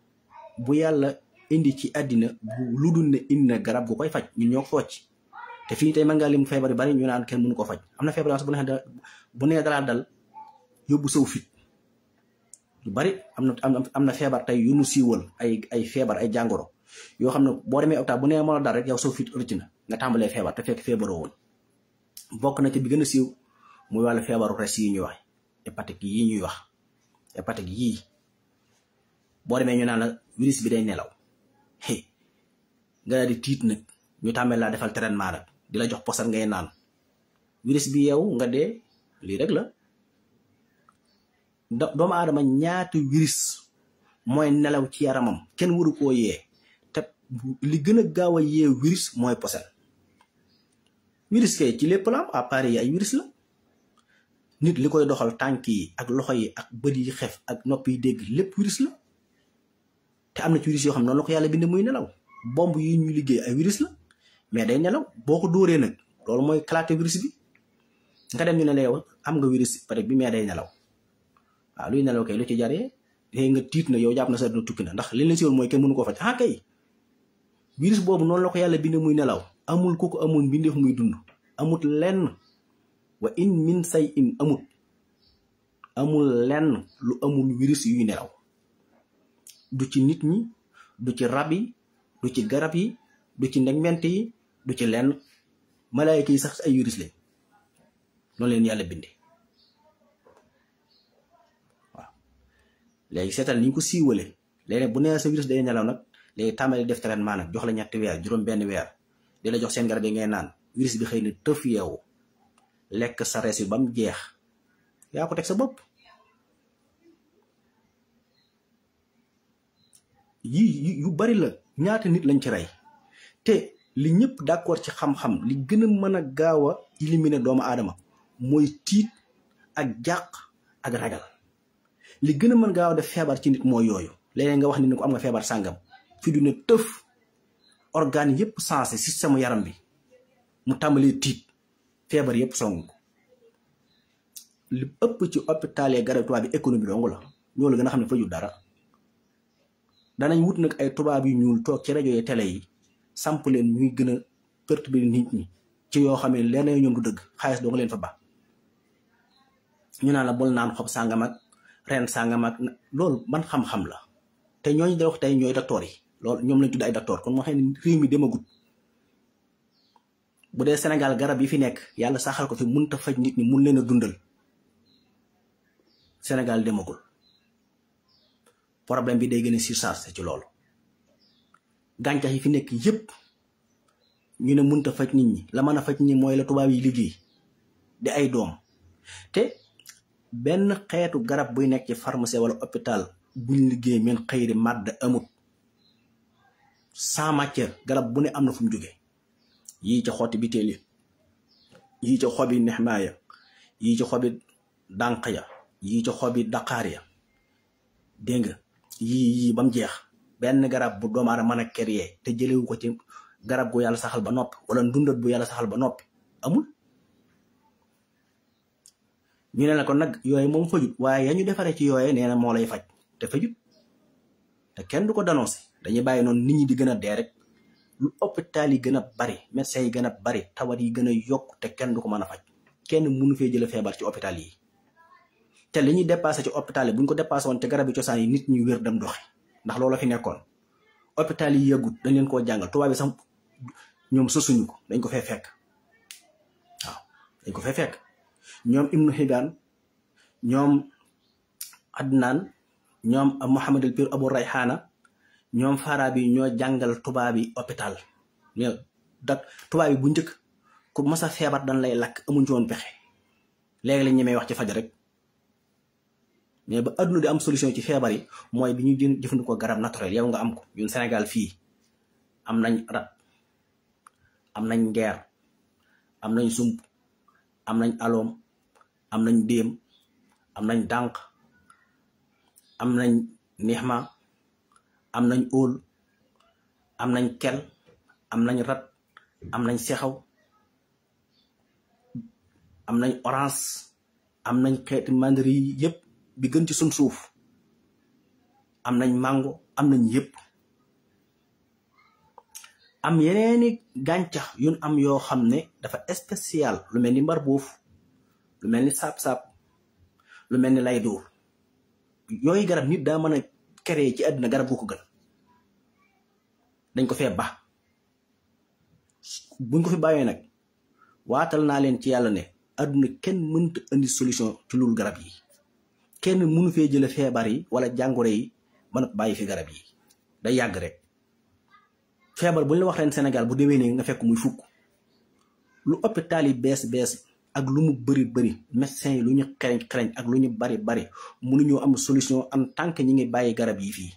bu yàlla indi ci àddina bu lu dul ne indi na garab gu koy faj ñun ñoo ko focc te fii tey mën ngaa lim feebar yu bari ñu naan kenn mënu ko faj am na feebar bu nee dalaa dal yóbbu saw fit yu bari am na feebar tey yu nu siiwal ay feebar ay jàngoro yoo xam ne boo demee hôpital bu nee moo la dal rek yow saw fit ërëcc na nga tàmbalee feebar te fekk feebaroo woon. bokk na ci bi gën a siiw muy wàllu feebaru res yi ñuy wax hépatite yi ñuy wax hépatite yii boo demee ñu naan la virus bi day nelaw nga daal di tiit nag ñu tàmmee laa defal traitement nag di la jox posan ngay naan virus bi yow nga dee lii rek la. doomu aadama ñaata virus mooy nelaw ci yaramam kenn waru koo yee te li gën a gaaw a yee virus mooy posan. virus kay ci lépp la am appareil yi ay virus la. nit li koy doxal tànk yi ak loxo yi ak bët yi xef ak nopp yi dégg lépp virus la te am na ci virus yoo xam ne noonu la ko yàlla bind muy nelaw. bomb yi ñuy liggéey ay virus la mais day nelaw boo ko dóoree nag loolu mooy éclater virus bi nga dem ñu ne la yow am nga virus peut-être bi mais day nelaw waaw luy nelaw kay lu ci jaree léegi nga tiit na yow jàpp na sa dina tukki na ndax li leen si woon mooy kenn mënu koo faj kay virus boobu noonu la ko yàlla bind muy nelaw amul ku ko amul mbindeef muy dund amut lenn wa in min say in amul lenn lu amul virus yuy nelaw du ci nit ñi du ci rab yi du ci garab yi du ci ndegment yi du ci lenn malaayika yi sax ay virus lañ noonu leen yàlla bindee waaw. léegi seetal ni ñu ko siiwale léegi bu nee sa virus day nelaw nag léegi tàmbali def traitement nag jox la 3 weer juróom benn weer di la jox seen garab yi ngay naan virus bi xëy na tëf yeewu lekk sa rees yi ba mu jeex yaa ko teg sa bopp. yii yu bari la ñaata nit lañ ci rey te li ñëpp d'accord ci xam-xam li gën a mën a gaaw a éliminer doomu aadama mooy tiit ak jàq ak ragal. li gën a mën gaaw a def feebar ci nit mooy yooyu léeg-léeg nga wax ni ko am nga feebar sàngam fi du ne tëf organe yëpp sensé système yaram bi mu tàmbalee tiit feebar yëpp song ko. li ëpp ci hôpital yi garab tubaab bi économie dong la ñoo la gën a xam ne faju dara. danañ wut nag ay tubaab yu ñuul toog ci rajo yi télé yi samp leen ñuy gën a perturber nit ñi ci yoo xam ne leneen ñoom du dëgg xaalis doo nga leen fa ba ñu naan la bul naan xob sàngam ak ren sàngam ak loolu man xam-xam la te ñooñu da wax tey ñooy docteur yi loolu ñoom lañ tudd ay docteur kon moo xam ne réew mi demagut. bu dee Sénégal garab yi fi nekk yàlla saxal ko fi mënut a faj nit ñi mun leen a dundal Sénégal demagul. problème bi day gën a surchargé ci loolu gàncax yi fi nekk yépp ñu ne mënta faj nit ñi la mën a faj nit ñi mooy la tubaab yi liggéey di ay doom te benn xeetu garab buy nekk ci pharmacie wala hôpital buñ liggéey men xëyri màdd amut sans matière garab bu ne am na fu mu jógee yii ci xotti biteel yi yii ci xobi nexmaaya yii ci xobi dànq ya yii ci xobi daqaar ya dégg nga yii ba mu jeex benn garab bu doomu aadama mën a créer te jëlewu ko ci garab gu yàlla saxal ba noppi wala ndundat bu yàlla saxal ba noppi amul. ñu ne la kon nag yooyu moom fajut waaye ya ñu defaree ci yooye nee na moo lay faj te fajut te kenn du ko dénoncé dañuy bàyyi noonu nit ñi di gën a dee rek lu hôpital yi gën a bari médecins yi gën a bari tawat yi gën a yokk te kenn du ko mën a faj kenn mënu fee jële feebar ci hôpital yi. te li ñuy dépassé ci hôpital yi bu ñu ko dépassé woon te garab yi cosaan yi nit ñi wér dem doxi ndax loolu fi nekkoon hôpital yi yëgut dañ leen koo jàngal tubaab bi sax ñoom sosuñu ko dañ ko fee fekk waaw dañ ko fee fekk ñoom Ibnu Hibaan ñoom Adnaan ñoom Muhammad al Pir Abu Rayhana ñoom Farabi ñoo jàngal tubaab yi hôpital mais tubaab yi bu njëkk ku mas a feebar dañ lay lakk amuñ ci woon pexe léegi lañ ñemee wax ci faj rek. mais ba adduna di am solution ci feebar yi mooy bi ñuy jëfandikoo garab naturel yow nga am ko ñun Sénégal fii am nañ rat am nañ ngeer am nañ sump am nañ aloom am nañ déem am nañ dànq am nañ nixma am nañ óol am nañ kel am nañ rat am nañ sexaw am nañ orange am nañ xeeti mandari yi yépp bi gën ci suñ suuf am nañ mango am nañ yépp am yeneeni gàncax yun am yoo xam ne dafa spécial lu mel ni mbar boofu lu mel ni saab-saab lu mel ni lay dóor yooyu garab nit daa mën a créer ci àdduna garab gu ko gën dañ ko fee ba buñ ko fi bàyyee nag waatal naa leen ci yàlla ne àdduna kenn mënta indi solution ci loolu garab yi kenn mënu fee jële feebar yi wala jàngoro yi ba bàyyi fi garab yi day yàgg rek. feebar bu ñu la wax ren Sénégal bu déwénee nga fekk muy fukk. lu hôpital yi bees ak lu mu bëri médecins yi lu ñu xereñ ak lu ñu bari mënuñoo am solution en tant que ñi ngi bàyyi garab yi fii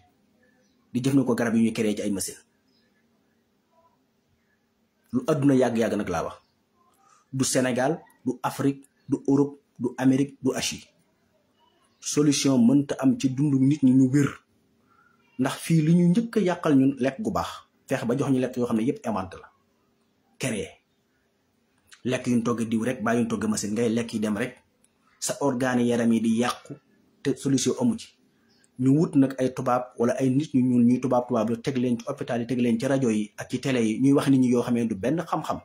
di jëfandikoo garab yi ñuy créé ci ay machine. lu àdduna yàgg nag laa wax du Sénégal du Afrique du Europe du Amérique du Asie solution mënta am ci dundu nit ñi ñu wér ndax fii li ñu njëkk a yàqal ñun lekk gu baax feex ba jox ñu lekk yoo xam ne yépp inventé la créé lekk yuñ togg diw rek bàyyi yuñ togg machine ngay lekk yi dem rek sa organe yaram yi di yàqu te solution amu ci. ñu wut nag ay tubaab wala ay nit ñu ñuul ñuy tubaab la teg leen ci hôpital yi teg leen ci rajo yi ak ci télé yi ñuy wax nit ñi yoo xamee du benn xam-xam.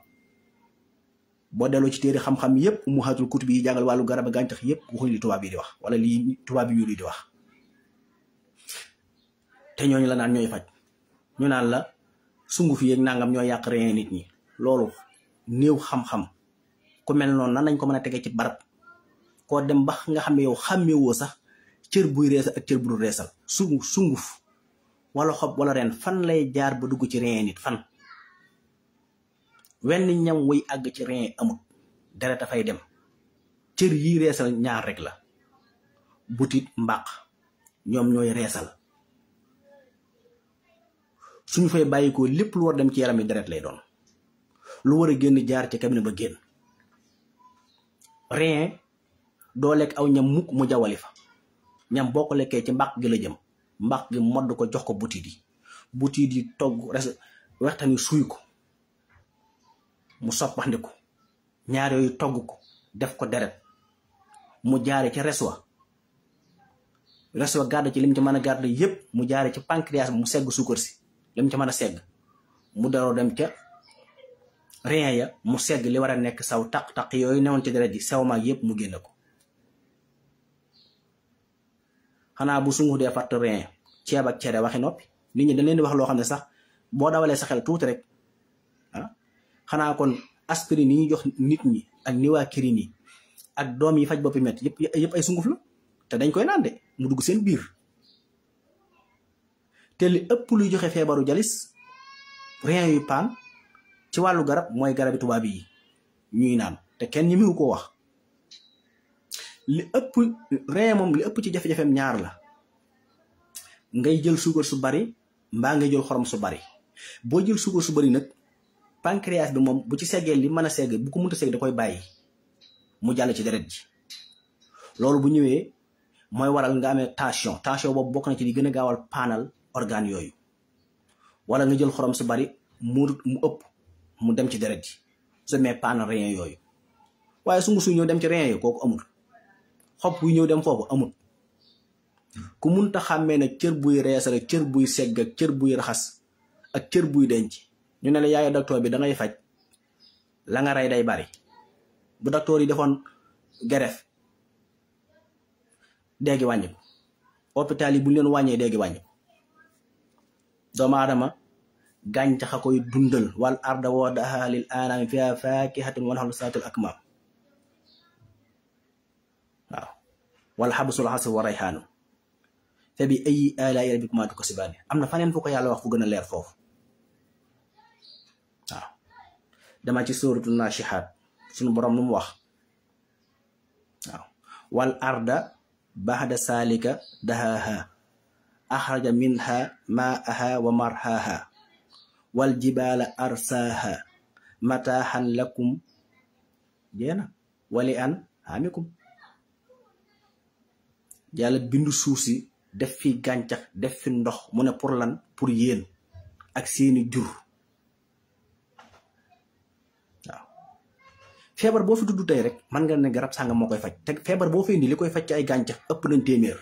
boo delloo ci téere xam-xam yépp mu xaatul kutub yi jàngal wàllu garab gàncax yépp waxuñ li tubaab yi di wax wala lii tubaab yi ñuul yi di wax. te ñooñu la naan ñooy faj ñu naan la sunguf yi ak nangam ñoo yàq reen nit ñi loolu néew xam-xam ku mel noonu nan lañ ko mën a tege ci barab koo dem ba nga xam ne yow xàmmewoo sax cër buy reesal ak cër bu dul reesal sunguf wala xob wala reen fan lay jaar ba dugg ci reen nit fan. wenn ñam wuy àgg ci reen amut deret dafay dem cër yi reesal ñaar rek la butit mbàq ñoom ñooy reesal suñu fay bàyyikoo lépp lu war dem ci yaram yi deret lay doon lu war a génn jaar ci cabinet ba génn. reen doo lekk aw ñam mukk mu jawali fa ñam boo ko lekkee ci mbàq gi la jëm mbàq gi modd ko jox ko butit yi togg waxtaan yi suy ko mu soppandiku ñaar yooyu togg ko def ko deret mu jaare ci reswa gàdd ci lim ci mën a gàdd yépp mu jaare ci pancréas mu segg suukar si lim ci mën a segg mu daroo dem ca rein ya mu segg li war a nekk saw taq-taq yooyu newoon ci deret ji saw maag yépp mu génn ko. xanaa bu sunguf dee fatt rein ceeb ak cere waxi noppi nit ñi dañ leen di wax loo xam ne sax boo dawalee sa xel tuuti rek xanaa kon aspirine yi ñuy jox nit ñi ak niwaakirin yi ak doom yi faj boppi metti yëpp ay sunguf la te dañ koy naan de mu dugg seen biir. te li ëpp luy joxe feebaru jalis rein yu paan ci wàllu garab mooy garabi tubaab yi ñuy naan te kenn ñi mu ko wax. li ëpp rein moom li ëpp ci jafe-jafeem ñaar la ngay jël suukar su bari mbaa ngay jël xorom su bari. boo jël suukar su bari nag pancréas bi moom bu ci seggee li mën a segg bu ko mënta segg da koy bàyyi mu jàll ci deret ji. loolu bu ñëwee mooy waral nga amee tension boobu bokk na ci li gën a gaawal paanal organe yooyu. wala nga jël xorom su bari mu ëpp mu dem ci deret ji su demee paanal rein yooyu. waaye su musu ñëw dem ci rein yooyu kooku amul. xob buy ñëw dem foofu amul. ku munta xàmmee ne cër buy reesal ak cër buy segg ak cër buy raxas ak cër buy denc ñu ne la yaay docteur bi da ngay faj la nga rey day bari. bu docteur yi defoon greffe déggi wàññi ko hôpital yi bu ñu leen wàññee déggi wàññi ko. doomu aadama gàncax a koy dundal wal arda wadaha lil anami fiha fakihatun wa naxlu saatul akmam. waaw wala xabasul xasr wa rayhaanu fa bi ay alaa'i rabbikumaa tukazzibaan am na faneen fu ko yàlla wax fu gën a leer foofu. waaw dama ci sóoratu naashihaat suñu borom lu mu wax. waaw wal arda ba'da saalika dahaaha axraja minha maaha wa marhaaha wal jibaala arsaaha mataaxan lakum jeena wali an amikum. yàlla bindu suuf si def fi gàncax def fi ndox mu ne pour lan pour yéen ak seeni jur. waaw feebar boo fi tudd tey rek man nga ne garab sàngam moo koy faj te feebar boo fi indi li koy faj ci ay gàncax ëpp nañ téeméer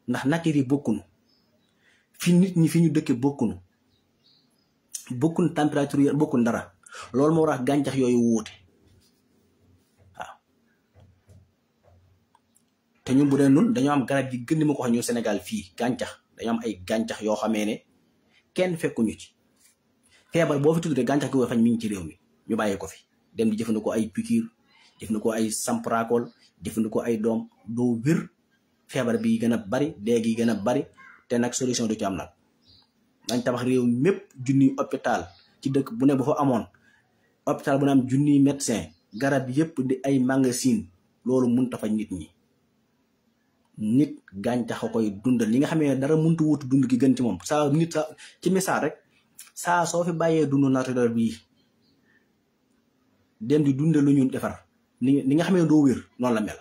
ndax nature yi bokkunu fi nit ñi fi ñu dëkke bokkunu température yi bokkun dara loolu moo tax gàncax yooyu wuute. te ñun bu dee nun dañoo am garab yi gën di ma ko wax ñu Sénégal fii gàncax dañoo am ay gàncax yoo xamee ne kenn fekkuñu ci. feebar boo fi tudd rek gàncax gi koy faj mi ngi ci réew mi ñu bàyyi ko fi dem di jëfandikoo ay piqûre jëfandikoo ay samprakool jëfandikoo ay doom doo wér feebar bi gën a bari dee gi gën a bari te nag solution du ci am nag nañ tabax réew mépp junniy hôpital ci dëkk bu ne bu fa amoon hôpital bu ne am junniy médecin garab yépp di ay magasin loolu mënut a faj nit ñi. nit gàncax a koy dundal li nga xam ne dara mënut a wutu dund gi gën ci moom saa nit sa ci misaal rek saa soo fi bàyyee dund naturel bii dem di dunde lu ñu defar ni nga xam ne doo wér noonu la mel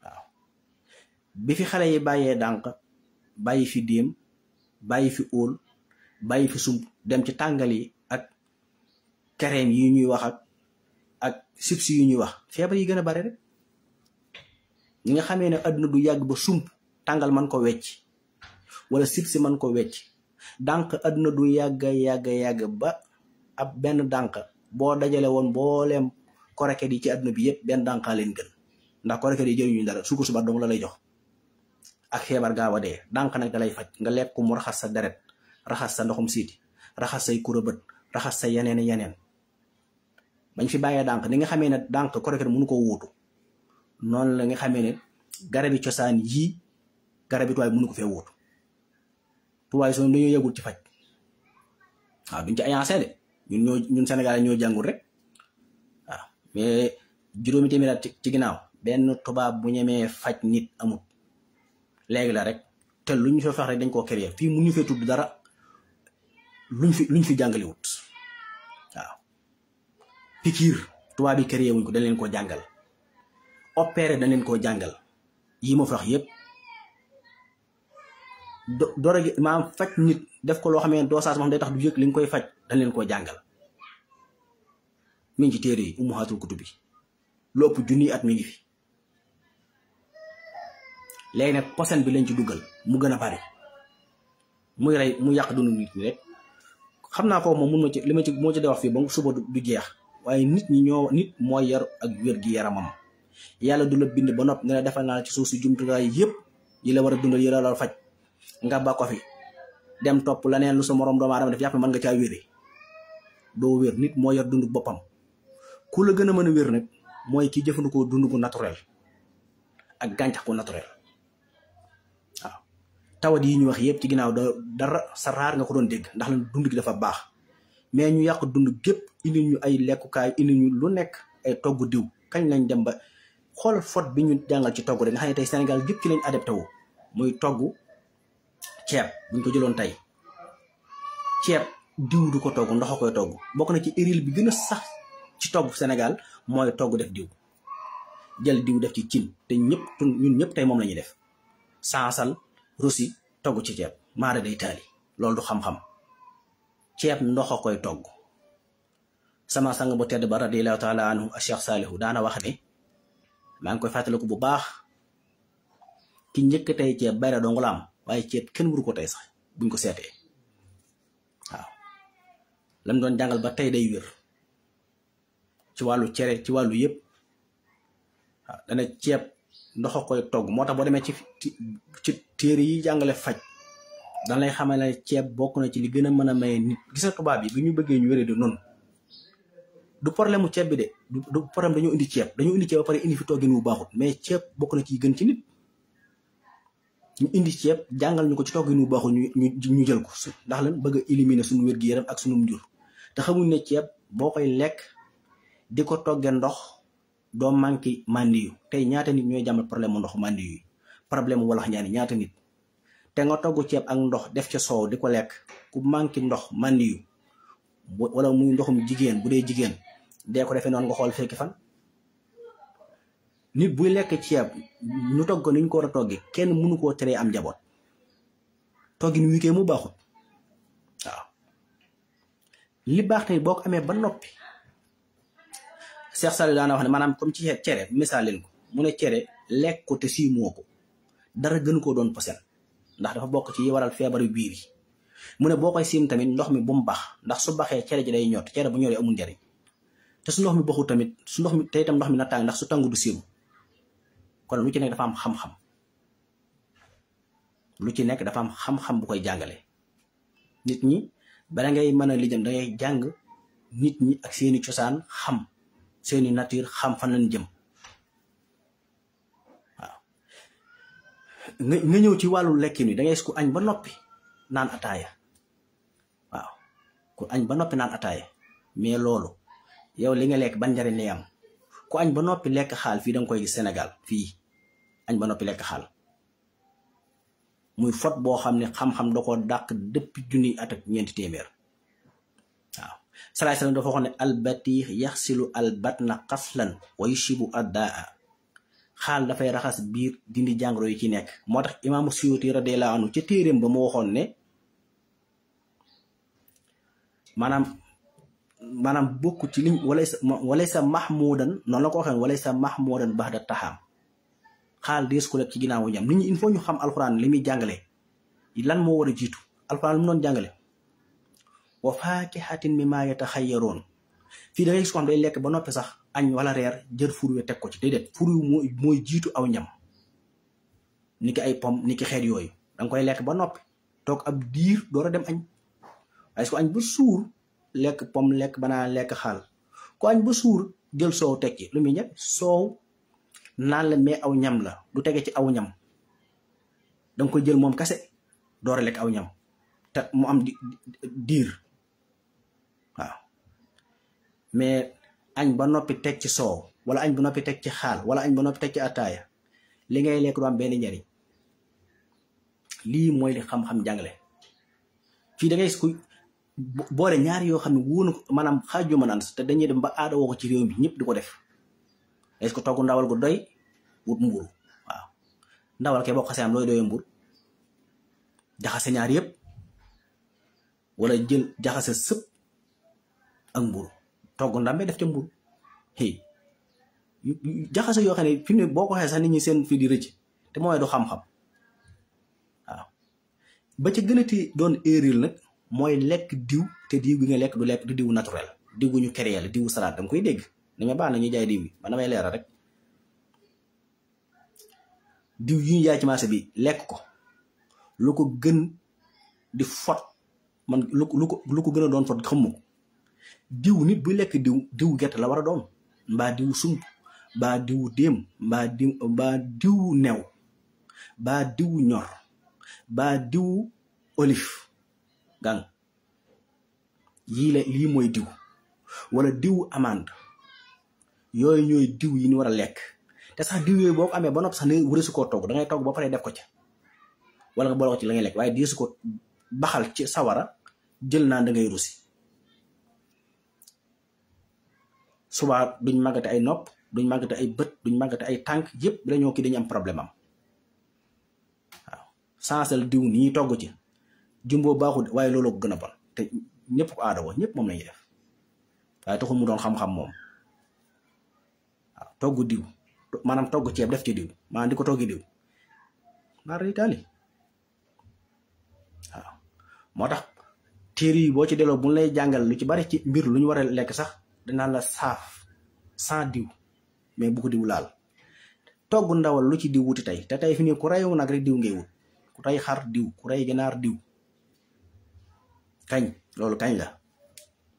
waaw bi fi xale yi bàyyee dànq bàyyi fi déem bàyyi fi óol bàyyi fi sump dem ci tàngal yi ak crème yi ñuy wax ak chips yi ñuy wax feebar yi gën a bare rek ñi nga xamee ne àdduna du yàgg ba sump tàngal man ko wecc wala chips man ko wecc dànq àdduna du yàgg ba ab benn dànq boo dajale woon mbooleem koreket yi ci àdduna bi yëpp benn dànqaa leen gën ndax koreket yi jëriñu dara sukur suba dong la lay jox ak feebar gaaw a dee dànq nag dalay faj nga lekk mu raxas sa deret raxas sa ndoxum siiti raxas say kurabët raxas sa yeneen bañ fi bàyyee dànq ni nga xamee ne dànq koreket mënu ko wuutu noonu la nga xamee ne garabi cosaan yii garabi tubaab mënu ko fee wuutu tubaab yi dañoo yëgul ci faj waaw duñ ci ayancé de ñun Sénégal ñoo jàngul rek waaw mais juróomi téeméer ci ginnaaw benn tubaab bu ñemee faj nit amut léegi la rek te luñ fa fax rek dañ koo créer fii mun ñu fee tudd dara luñ fi jàngaliwut waaw pikiir tubaab yi créer wuñ ko dañ leen koo jàngal opéré dañ leen koo jàngal yii ma fa wax yëpp doora gi maanaam faj nit def ko loo xam ne dosage moom day tax du yëg li nga koy faj dañ leen koo jàngal mi ngi ci téere yi ummahatul kutub bi lu ëpp junniy at mi ngi fi léegi nag posen bi lañ ci duggal mu gën a bari muy rey mu yàq dunu nit ñi rek xam naa foofu moom mun ma ci li ma ci moo ci de wax fii ba suba du jeex waaye nit mooy yar ak wér gi yaramam yàlla du la bind ba nopp ne la defal naa la ci suuf si jumtukaay yëpp yi la war a dundal yi la war a faj nga ba ko fi dem topp la neen lu sa moroom doomu aadama def yàpp mën nga caa wéree doo wér nit moo yor dund boppam ku la gën a mën a wér nag mooy ki jëfandikoo dund gu naturel ak gàncax gu naturel waaw tawat yi ñu wax yëpp ci ginnaaw dara sa raar nga ko doon dégg ndax la dund gi dafa baax mais ñu yàq dund gépp indi ñu ay lekkukaay indi ñu lu nekk ay togg diw kañ lañ dem ba xool fot bi ñu jàngal ci togg rek nga xam ne tey Sénégal gépp ci lañ adapté wu muy togg ceeb buñ ko jëloon tey ceeb diw du ko togg ndox a koy togg bokk na ci éril bi gën a sax ci togg Sénégal mooy togg def diw jël diw def ci cin te ñun ñëpp tey moom la ñuy def sansal rosi togg ci ceeb maara day taali loolu du xam-xam ceeb ndox a koy togg sama sang bu tedd ba radiyallahu taala anhu Cheikh Saalihu daana wax ne maa ngi koy fàttaliku bu baax ki njëkk tey ceeb bayra dong la am waaye ceeb kenn waru ko tey sax buñ ko seetee waaw lam doon jàngal ba tey day wér ci wàllu cere ci wàllu yëpp waaw dana ceeb ndox a koy togg moo tax boo demee ci téere yi jàngale faj dan lay xamal ne ceeb bokk na ci li gën a mën a maye nit gis na tubaab yi bi ñu bëggee ñu wéree di noonu du problème mu ceeb bi de du problème dañoo indi ceeb ba pare indi fi toggin wu baaxut mais ceeb bokk na ci gën ci nit ñu indi ceeb jàngal ñu ko ci toggin wu baaxut ñu jël ko ndax lan bëgg a éliminer suñu wér-gu-yaram ak suñu njur te xamuñ ne ceeb boo koy lekk di ko toggee ndox doo manqué màndi yu tey ñaata nit ñooy jàmmal problème mu ndox màndi yu problème mu walax ñaani ñaata nit te nga togg ceeb ak ndox def ca soow di ko lekk ku manqué ndox màndi yu wala muy ndoxum jigéen bu dee jigéen dee ko defee noonu nga xool fekki fan nit buy lekk ceeb ñu togg ko ni ñu ko war a toggee kenn mënu koo teree am njaboot toggin wi kay mu baaxut waaw li baax tey boo ko amee ba noppi Cheikh Saliou daana wax ne maanaam comme ci cere misaal leen ko mu ne cere lekk ko te siimoo ko dara gën koo doon posen ndax dafa bokk ci yi waral feebaru biir yi mu ne boo koy siim tamit ndox mi bu mu baax ndax su baxee cere ji day ñott cere bu ñoree amul njariñ te su ndox mi baxul tamit su ndox mi te itam ndox mi na tàng ndax su tàngu du siimu kon lu ci nekk dafa am xam-xam lu ci nekk dafa am xam-xam bu koy jàngale nit ñi bala ngay mën a lijjam dangay jàng nit ñi ak seeni cosaan xam seeni nature xam fan lañ jëm waaw nga ñëw ci wàllu lekkin wi da ngay gis ku añ ba noppi naan ataaya waaw ku añ ba noppi naan ataaya mais loolu yow li nga lekk ban njariñ lay am ku añ ba noppi lekk xaal fii da nga koy gis Sénégal fii añ ba noppi lekk xaal muy fot boo xam ne xam-xam da ko dàq depuis junniy at ak ñeenti téeméer waaw salaay salaam dafa waxoon ne albatiix yaxsilu albatna xaslan wa yushibu addaa xaal dafay raxas biir dindi jàngoro yi ci nekk moo tax imaamu Suyuti radiyallahu anhu ca téeréem ba mu waxoon ne maanaam bokk ci liñ walay sa mahmudan noonu la ko waxee walay sa mahmudan baxda taxaam xaal dees ko lekk ci ginnaawu ñam nit ñi il faut ñu xam alxuraan li muy jàngale lan moo war a jiitu alxuraan lu mu doon jàngale wa faakihatin mimmaa yataxayyaroon fii da ngay gis ko xam day lekk ba noppi sax añ wala reer jël fur wi teg ko ci déedéet fur wi mooy jiitu aw ñam ni ki ay pom ni ki xeet yooyu danga koy lekk ba noppi toog ab diir door a dem añ waaye su ko añ ba suur lekk pom lekk banaan lekk xaal ko añ ba suur jël soow teg ci lu muy ñett soow naan la mais aw ñam la du tege ci aw ñam danga koy jël moom kase door a lekk aw ñam te mu am diir waaw mais añ ba noppi teg ci soow wala añ ba noppi teg ci xaal wala añ ba noppi teg ci ataaya li ngay lekk du am benn njariñ lii mooy li xam-xam jàngale fii da ngay gis ku boole ñaari yoo xam ne wóonu maanaam xaaju ma naan te dañuy dem ba aada woo ko ci réew mi ñëpp di ko def est-ce que togg ndawal gu doy wut mburu waaw ndawal ke boo xasee am looy doyee mbur jaxase ñaar yëpp wala jël jaxase sëpp ak mburu togg ndambe def ca mburu hey jaxase yoo xam ne fi ne boo ko waxee sax nit ñi seen fii di rëcc te mooy du xam-xam waaw ba ca gën a ti doon erreur nag mooy lekk diw te diw gi nga lekk du diw naturel diw gu ñu créé la diwu salade danga koy dégg ni ma baax na ñuy jaay diw yi man damay leeral rek diw yi ñu jaay ci marché bi lekk ko lu ko gën di fot man lu ko gën a doon fot xamu ko diw nit bu lekk diw gerte la war a doon mbaa diw sump mbaa diw déem mbaa diw new mbaa diw ñor mbaa diw olive gang lii mooy diw wala diw amande yooyu ñooy diw yi ñu war a lekk te sax diw yooyu boo ko amee ba noppi sax ne wërësu koo togg da ngay togg ba pare def ko ca wala nga boole ko ci la ngay lekk waaye di su ko baxal ci sawara jël naan da ngay rusi subaa duñ màggate ay nopp duñ màggate ay bët duñ màggate ay tànk yëpp dañoo kii dañu am problème am waaw sansel diw nii togg ci jumbo baaxul waaye looloo ko gën a bon te ñëpp ko aada woo ñëpp moom lañuy def waaye taxul mu doon xam-xam moom waaw togg diw maanaam togg ceeb def ci diw maanaam di ko toggi diw mara itaali waaw moo tax téere yi boo ci delloo bu lay jàngal lu ci bari ci mbir lu ñu war a lekk sax danaan la saaf sans diw mais bu ko diw laal togg ndawal lu ci diw wuti tey te tey fi nii ku reyu nag rek diw ngay wut ku rey xar diw ku rey ganaar diw kañ loolu kañ la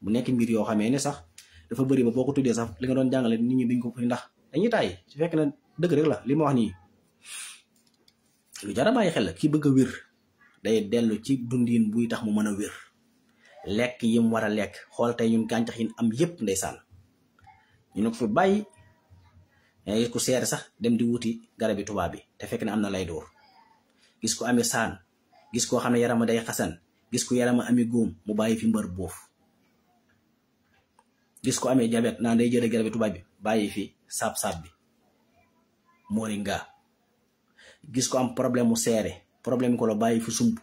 bu nekk mbir yoo xamee ne sax dafa bëri ba boo ko tuddee sax li nga doon jàngale nit ñi duñ ko ndax dañuy tàyyi su fekk ne dëgg rek la li ma wax nii lu jar a bàyyi xel la ki bëgg a wér day dellu ci dundin buy tax mu mën a wér lekk yi mu war a lekk xool tey ñun gàncax yi am yépp ndeysaan ñu ne ko fi bàyyi gis ku seere sax dem di wuti garabi tubaab bi te fekk ne am na lay door gis ko amee saan gis koo xam ne yarama day xasan gis ko yarama ami góom mu bàyyi fi mbër boof gis ko amee jabet naan day jële garabi tubaab bi bàyyi fi saab-saab bi moringa gis ko am problème mu seere problème ko la bàyyi fi sump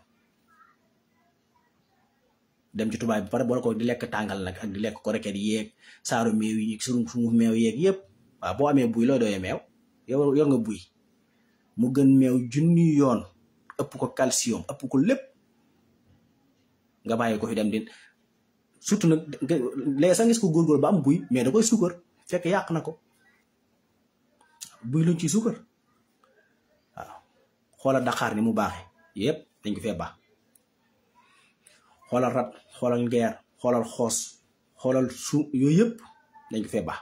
dem ci tubaab bi pare boole ko di lekk tàngal nag ak di lekk ko reket yeeg saaru meew yi sumu meew yeeg yëpp waaw boo amee buy looy doyee meew yow yor nga buy mu gën meew junni yoon ëpp ko calcium ëpp ko lépp nga bàyyi ko fi dem di surtout nag léegi sax gis ko góorgóor ba am buy mais da koy suukar fekk yàq na ko buy luñ ci suukar waaw xoolal daqaar ni mu baaxee yëpp dañ ko fee baax xoolal rat xoolal ngeer xoolal xoos xoolal su yooyu yëpp dañ ko fee baax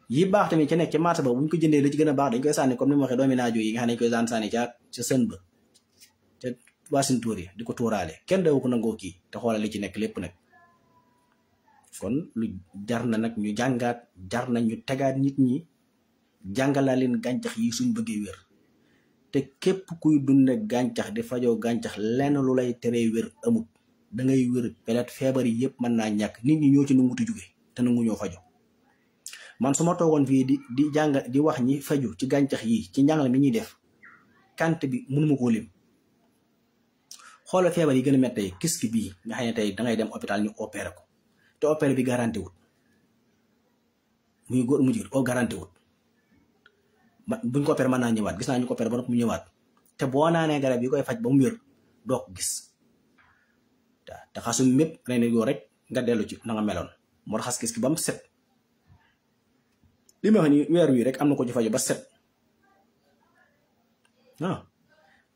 yi baax tamit ci nekk ci marché ba bu ñu ko jëndee la ci gën a baax dañ koy sànni comme ni ma waxee doomi naajo yi nga xam ne dañ koy daan sànni ca sën ba ca waasin tuur yi di ko tuuraale kenn daw ko nangoo kii te xoolal li ci nekk lépp nag. kon lu jar na nag ñu jàngaat jar na ñu tegaat nit ñi jàngalaa leen gàncax yi suñ bëggee wér te képp kuy dunde gàncax di fajoo gàncax lenn lu lay teree wér amut da ngay wér peut-être feebar yi yëpp mën naa ñàkk nit ñi ñoo ci nangutu jóge te nangu ñoo fajo man su ma toogoon fii di jàng di wax ñi faju ci gàncax yi ci njàngale mi ñuy def kant bi mënuma koo lim xoolal feebar yi gën a méttee kiski bii nga xam ne tey dangay dem hôpital ñu opéré ko te opéré bi garanti wut muy góor mu jigéen garanti wut buñ ko opéré mën naa ñëwaat gis naa ñu ko opéré ba noppi mu ñëwaat te boo naanee garab yi koy faj ba mu wér doo ko gis te xasum mépp rey na yoo rek nga dellu ci na nga meloon moo raxas kiski ba mu set li ma wax ni weer wi rek am na ko ci faju ba set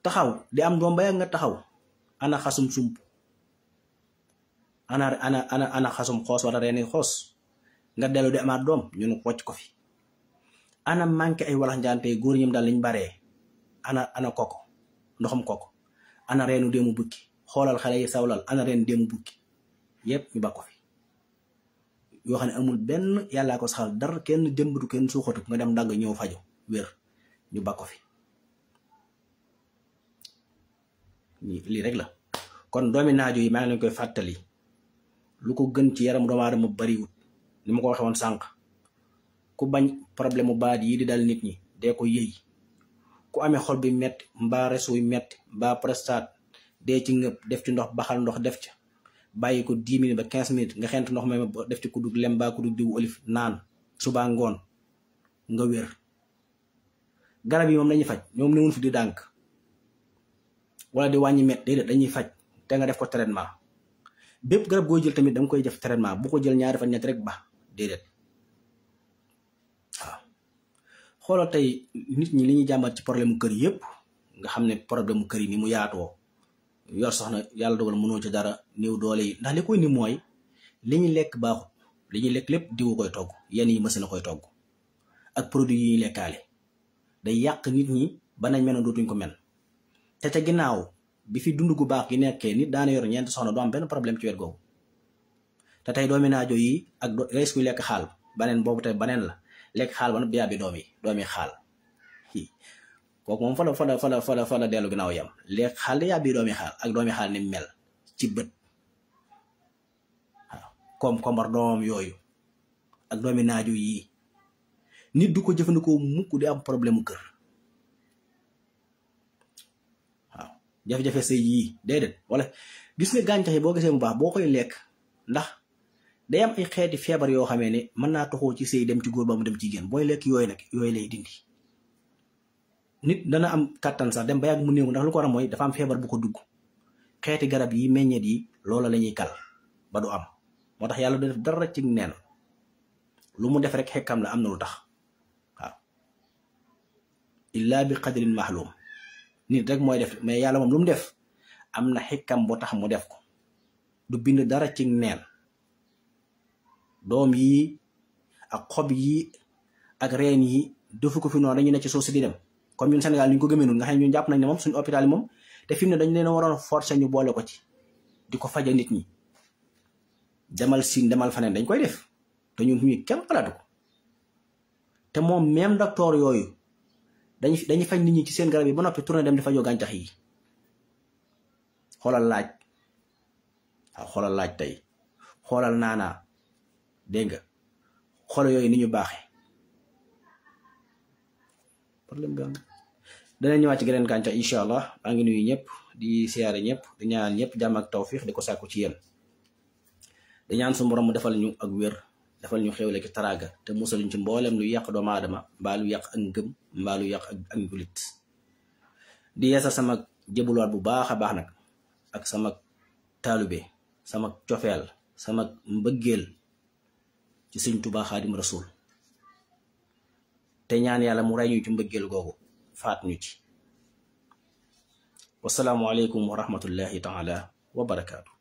taxaw di am doom ba yàgg nga taxaw ana xasum sump ana xasum xoos wala reeni xoos nga dellu di amaat doom ñu ne wocc ko fi ana manqué ay walax njaante góor ñim daal liñ baree ana koko ndoxam koko ana reenu déemu bukki xoolal xale yi sawlal ana reen déemu bukki yépp ñu bakko fi yoo xam ne amul benn yàllaa ko saxal dara kenn jëmbatu kenn suuxatu nga dem dagg ñëw fajo wér ñu bakko fi lii rek la kon doomi naajo yi maa ngi leen koy fàttali lu ko gën ci yaram doomu aadama bariwut ni ma ko waxee woon sànq ku bañ problème mu baat yi di dal nit ñi dee ko yëy ku amee xol bi metti mbaa resuy metti mbaa prostate dee ci ngëp def ci ndox baxal ndox def ca bàyyi ko 10 minutes ba 15 minutes nga xent ndox may def ci kudug lem mbaa kudug diwu olif naan suba ngoon nga wér garab yi moom dañuy faj ñoom newun fi di dànk wala di wàññi met déedéet dañuy faj te nga def ko traitement bépp garab goo jël tamit danga koy def traitement bu ko jël ñaari fan ñett rek ba déedéet waaw xoolal tey nit ñi li ñuy jàmbat ci problème mu kër yépp nga xam ne problème mu kër yi ni mu yaatoo yor soxna yàlla dogal mënoo ci dara néew doole yi ndax li koy ni mooy li ñuy lekk baaxut li ñuy lekk lépp diwu koy togg yenn yi machine a koy togg ak produit yi ñuy lekkaale day yàq nit ñi ba nañ mel ne dootuñ ko mel te ca ginnaaw bi fi dund gu baax gi nekkee nit daana yor ñeenti soxna du am benn problème ci wet googu te tey doomi naajo yi ak rees kuy lekk xaal baneen boobu tey baneen la lekk xaal ba nag yàbbi doomi xaal kooku moom fa la dellu ginnaaw yam lekk xaal da yàbbi doomi xaal ak doomi xaal ni mel ci bët waaw comme kombar doomam yooyu ak doomi naajo yi nit du ko jëfandikoo mukk di am problème mu kër jafe-jafe sëy yii déedéet wala gis nga gàncax yi boo gisee mu baax boo koy lekk ndax day am ay xeeti feebar yoo xamee ne mën naa toxoo ci sëy dem ci góor ba mu dem ci jigéen booy lekk yooyu nag yooyu lay dindi nit dana am kàttan sax dem ba yàgg mu néew ndax lu ko war a mooy dafa am feebar bu ko dugg xeeti garab yi meññeet yi loola la ñuy kal ba du am moo tax yàlla du def dara ci neen lu mu def rek xekkam la am na lu tax waaw illaa bi qadrin mahlum nit rek mooy def mais yàlla moom lu mu def am na xekkam boo tax mu def ko du bind dara ci neen doom yi ak xob yi ak reen yi defu ko fi noonu dañu ne ci suuf si di dem comme ñun Sénégal ni ñu ko gëmee noonu nga xam ne ñun jàpp nañ ne moom suñu hôpital yi moom te fi mu ne dañu leen a waroon forcer ñu boole ko ci di ko faja nit ñi demal Siin demal faneen dañ koy def te ñun fii kenn xalaatu ko te moom même docteur yooyu dañuy faj nit ñi ci seen garab yi ba noppi tourné dem di fajoo gàncax yi xoolal laaj waaw xoolal laaj tey xoolal naanaa dégg nga xoolal yooyu ni ñu baaxee problème bi am dana ñëwaat ci geneen gàncax incha allah maa ngi nuyu ñëpp di siyaare ñëpp di ñaan ñëpp jàmm ak tawfiix di ko sàkku ci yéen di ñaan su borom mu defal ñu ak wér defal ñu xewle ki taraaga te musaluñ ci mboolem lu yàq doomu aadama mbaa lu yàq ak ngëm mbaa lu yàq ak njulit di yeesal sama jëbuluwaat bu baax a baax nag ak sama taalube sama cofeel sama mbëggeel ci Sëñ Tuubaa Xaadim Rasuul te ñaan yàlla mu rey ñu ci mbëggeel googu faat ñu ci wasalaamu aleykum wa rahmatullahi taala wa barakaatu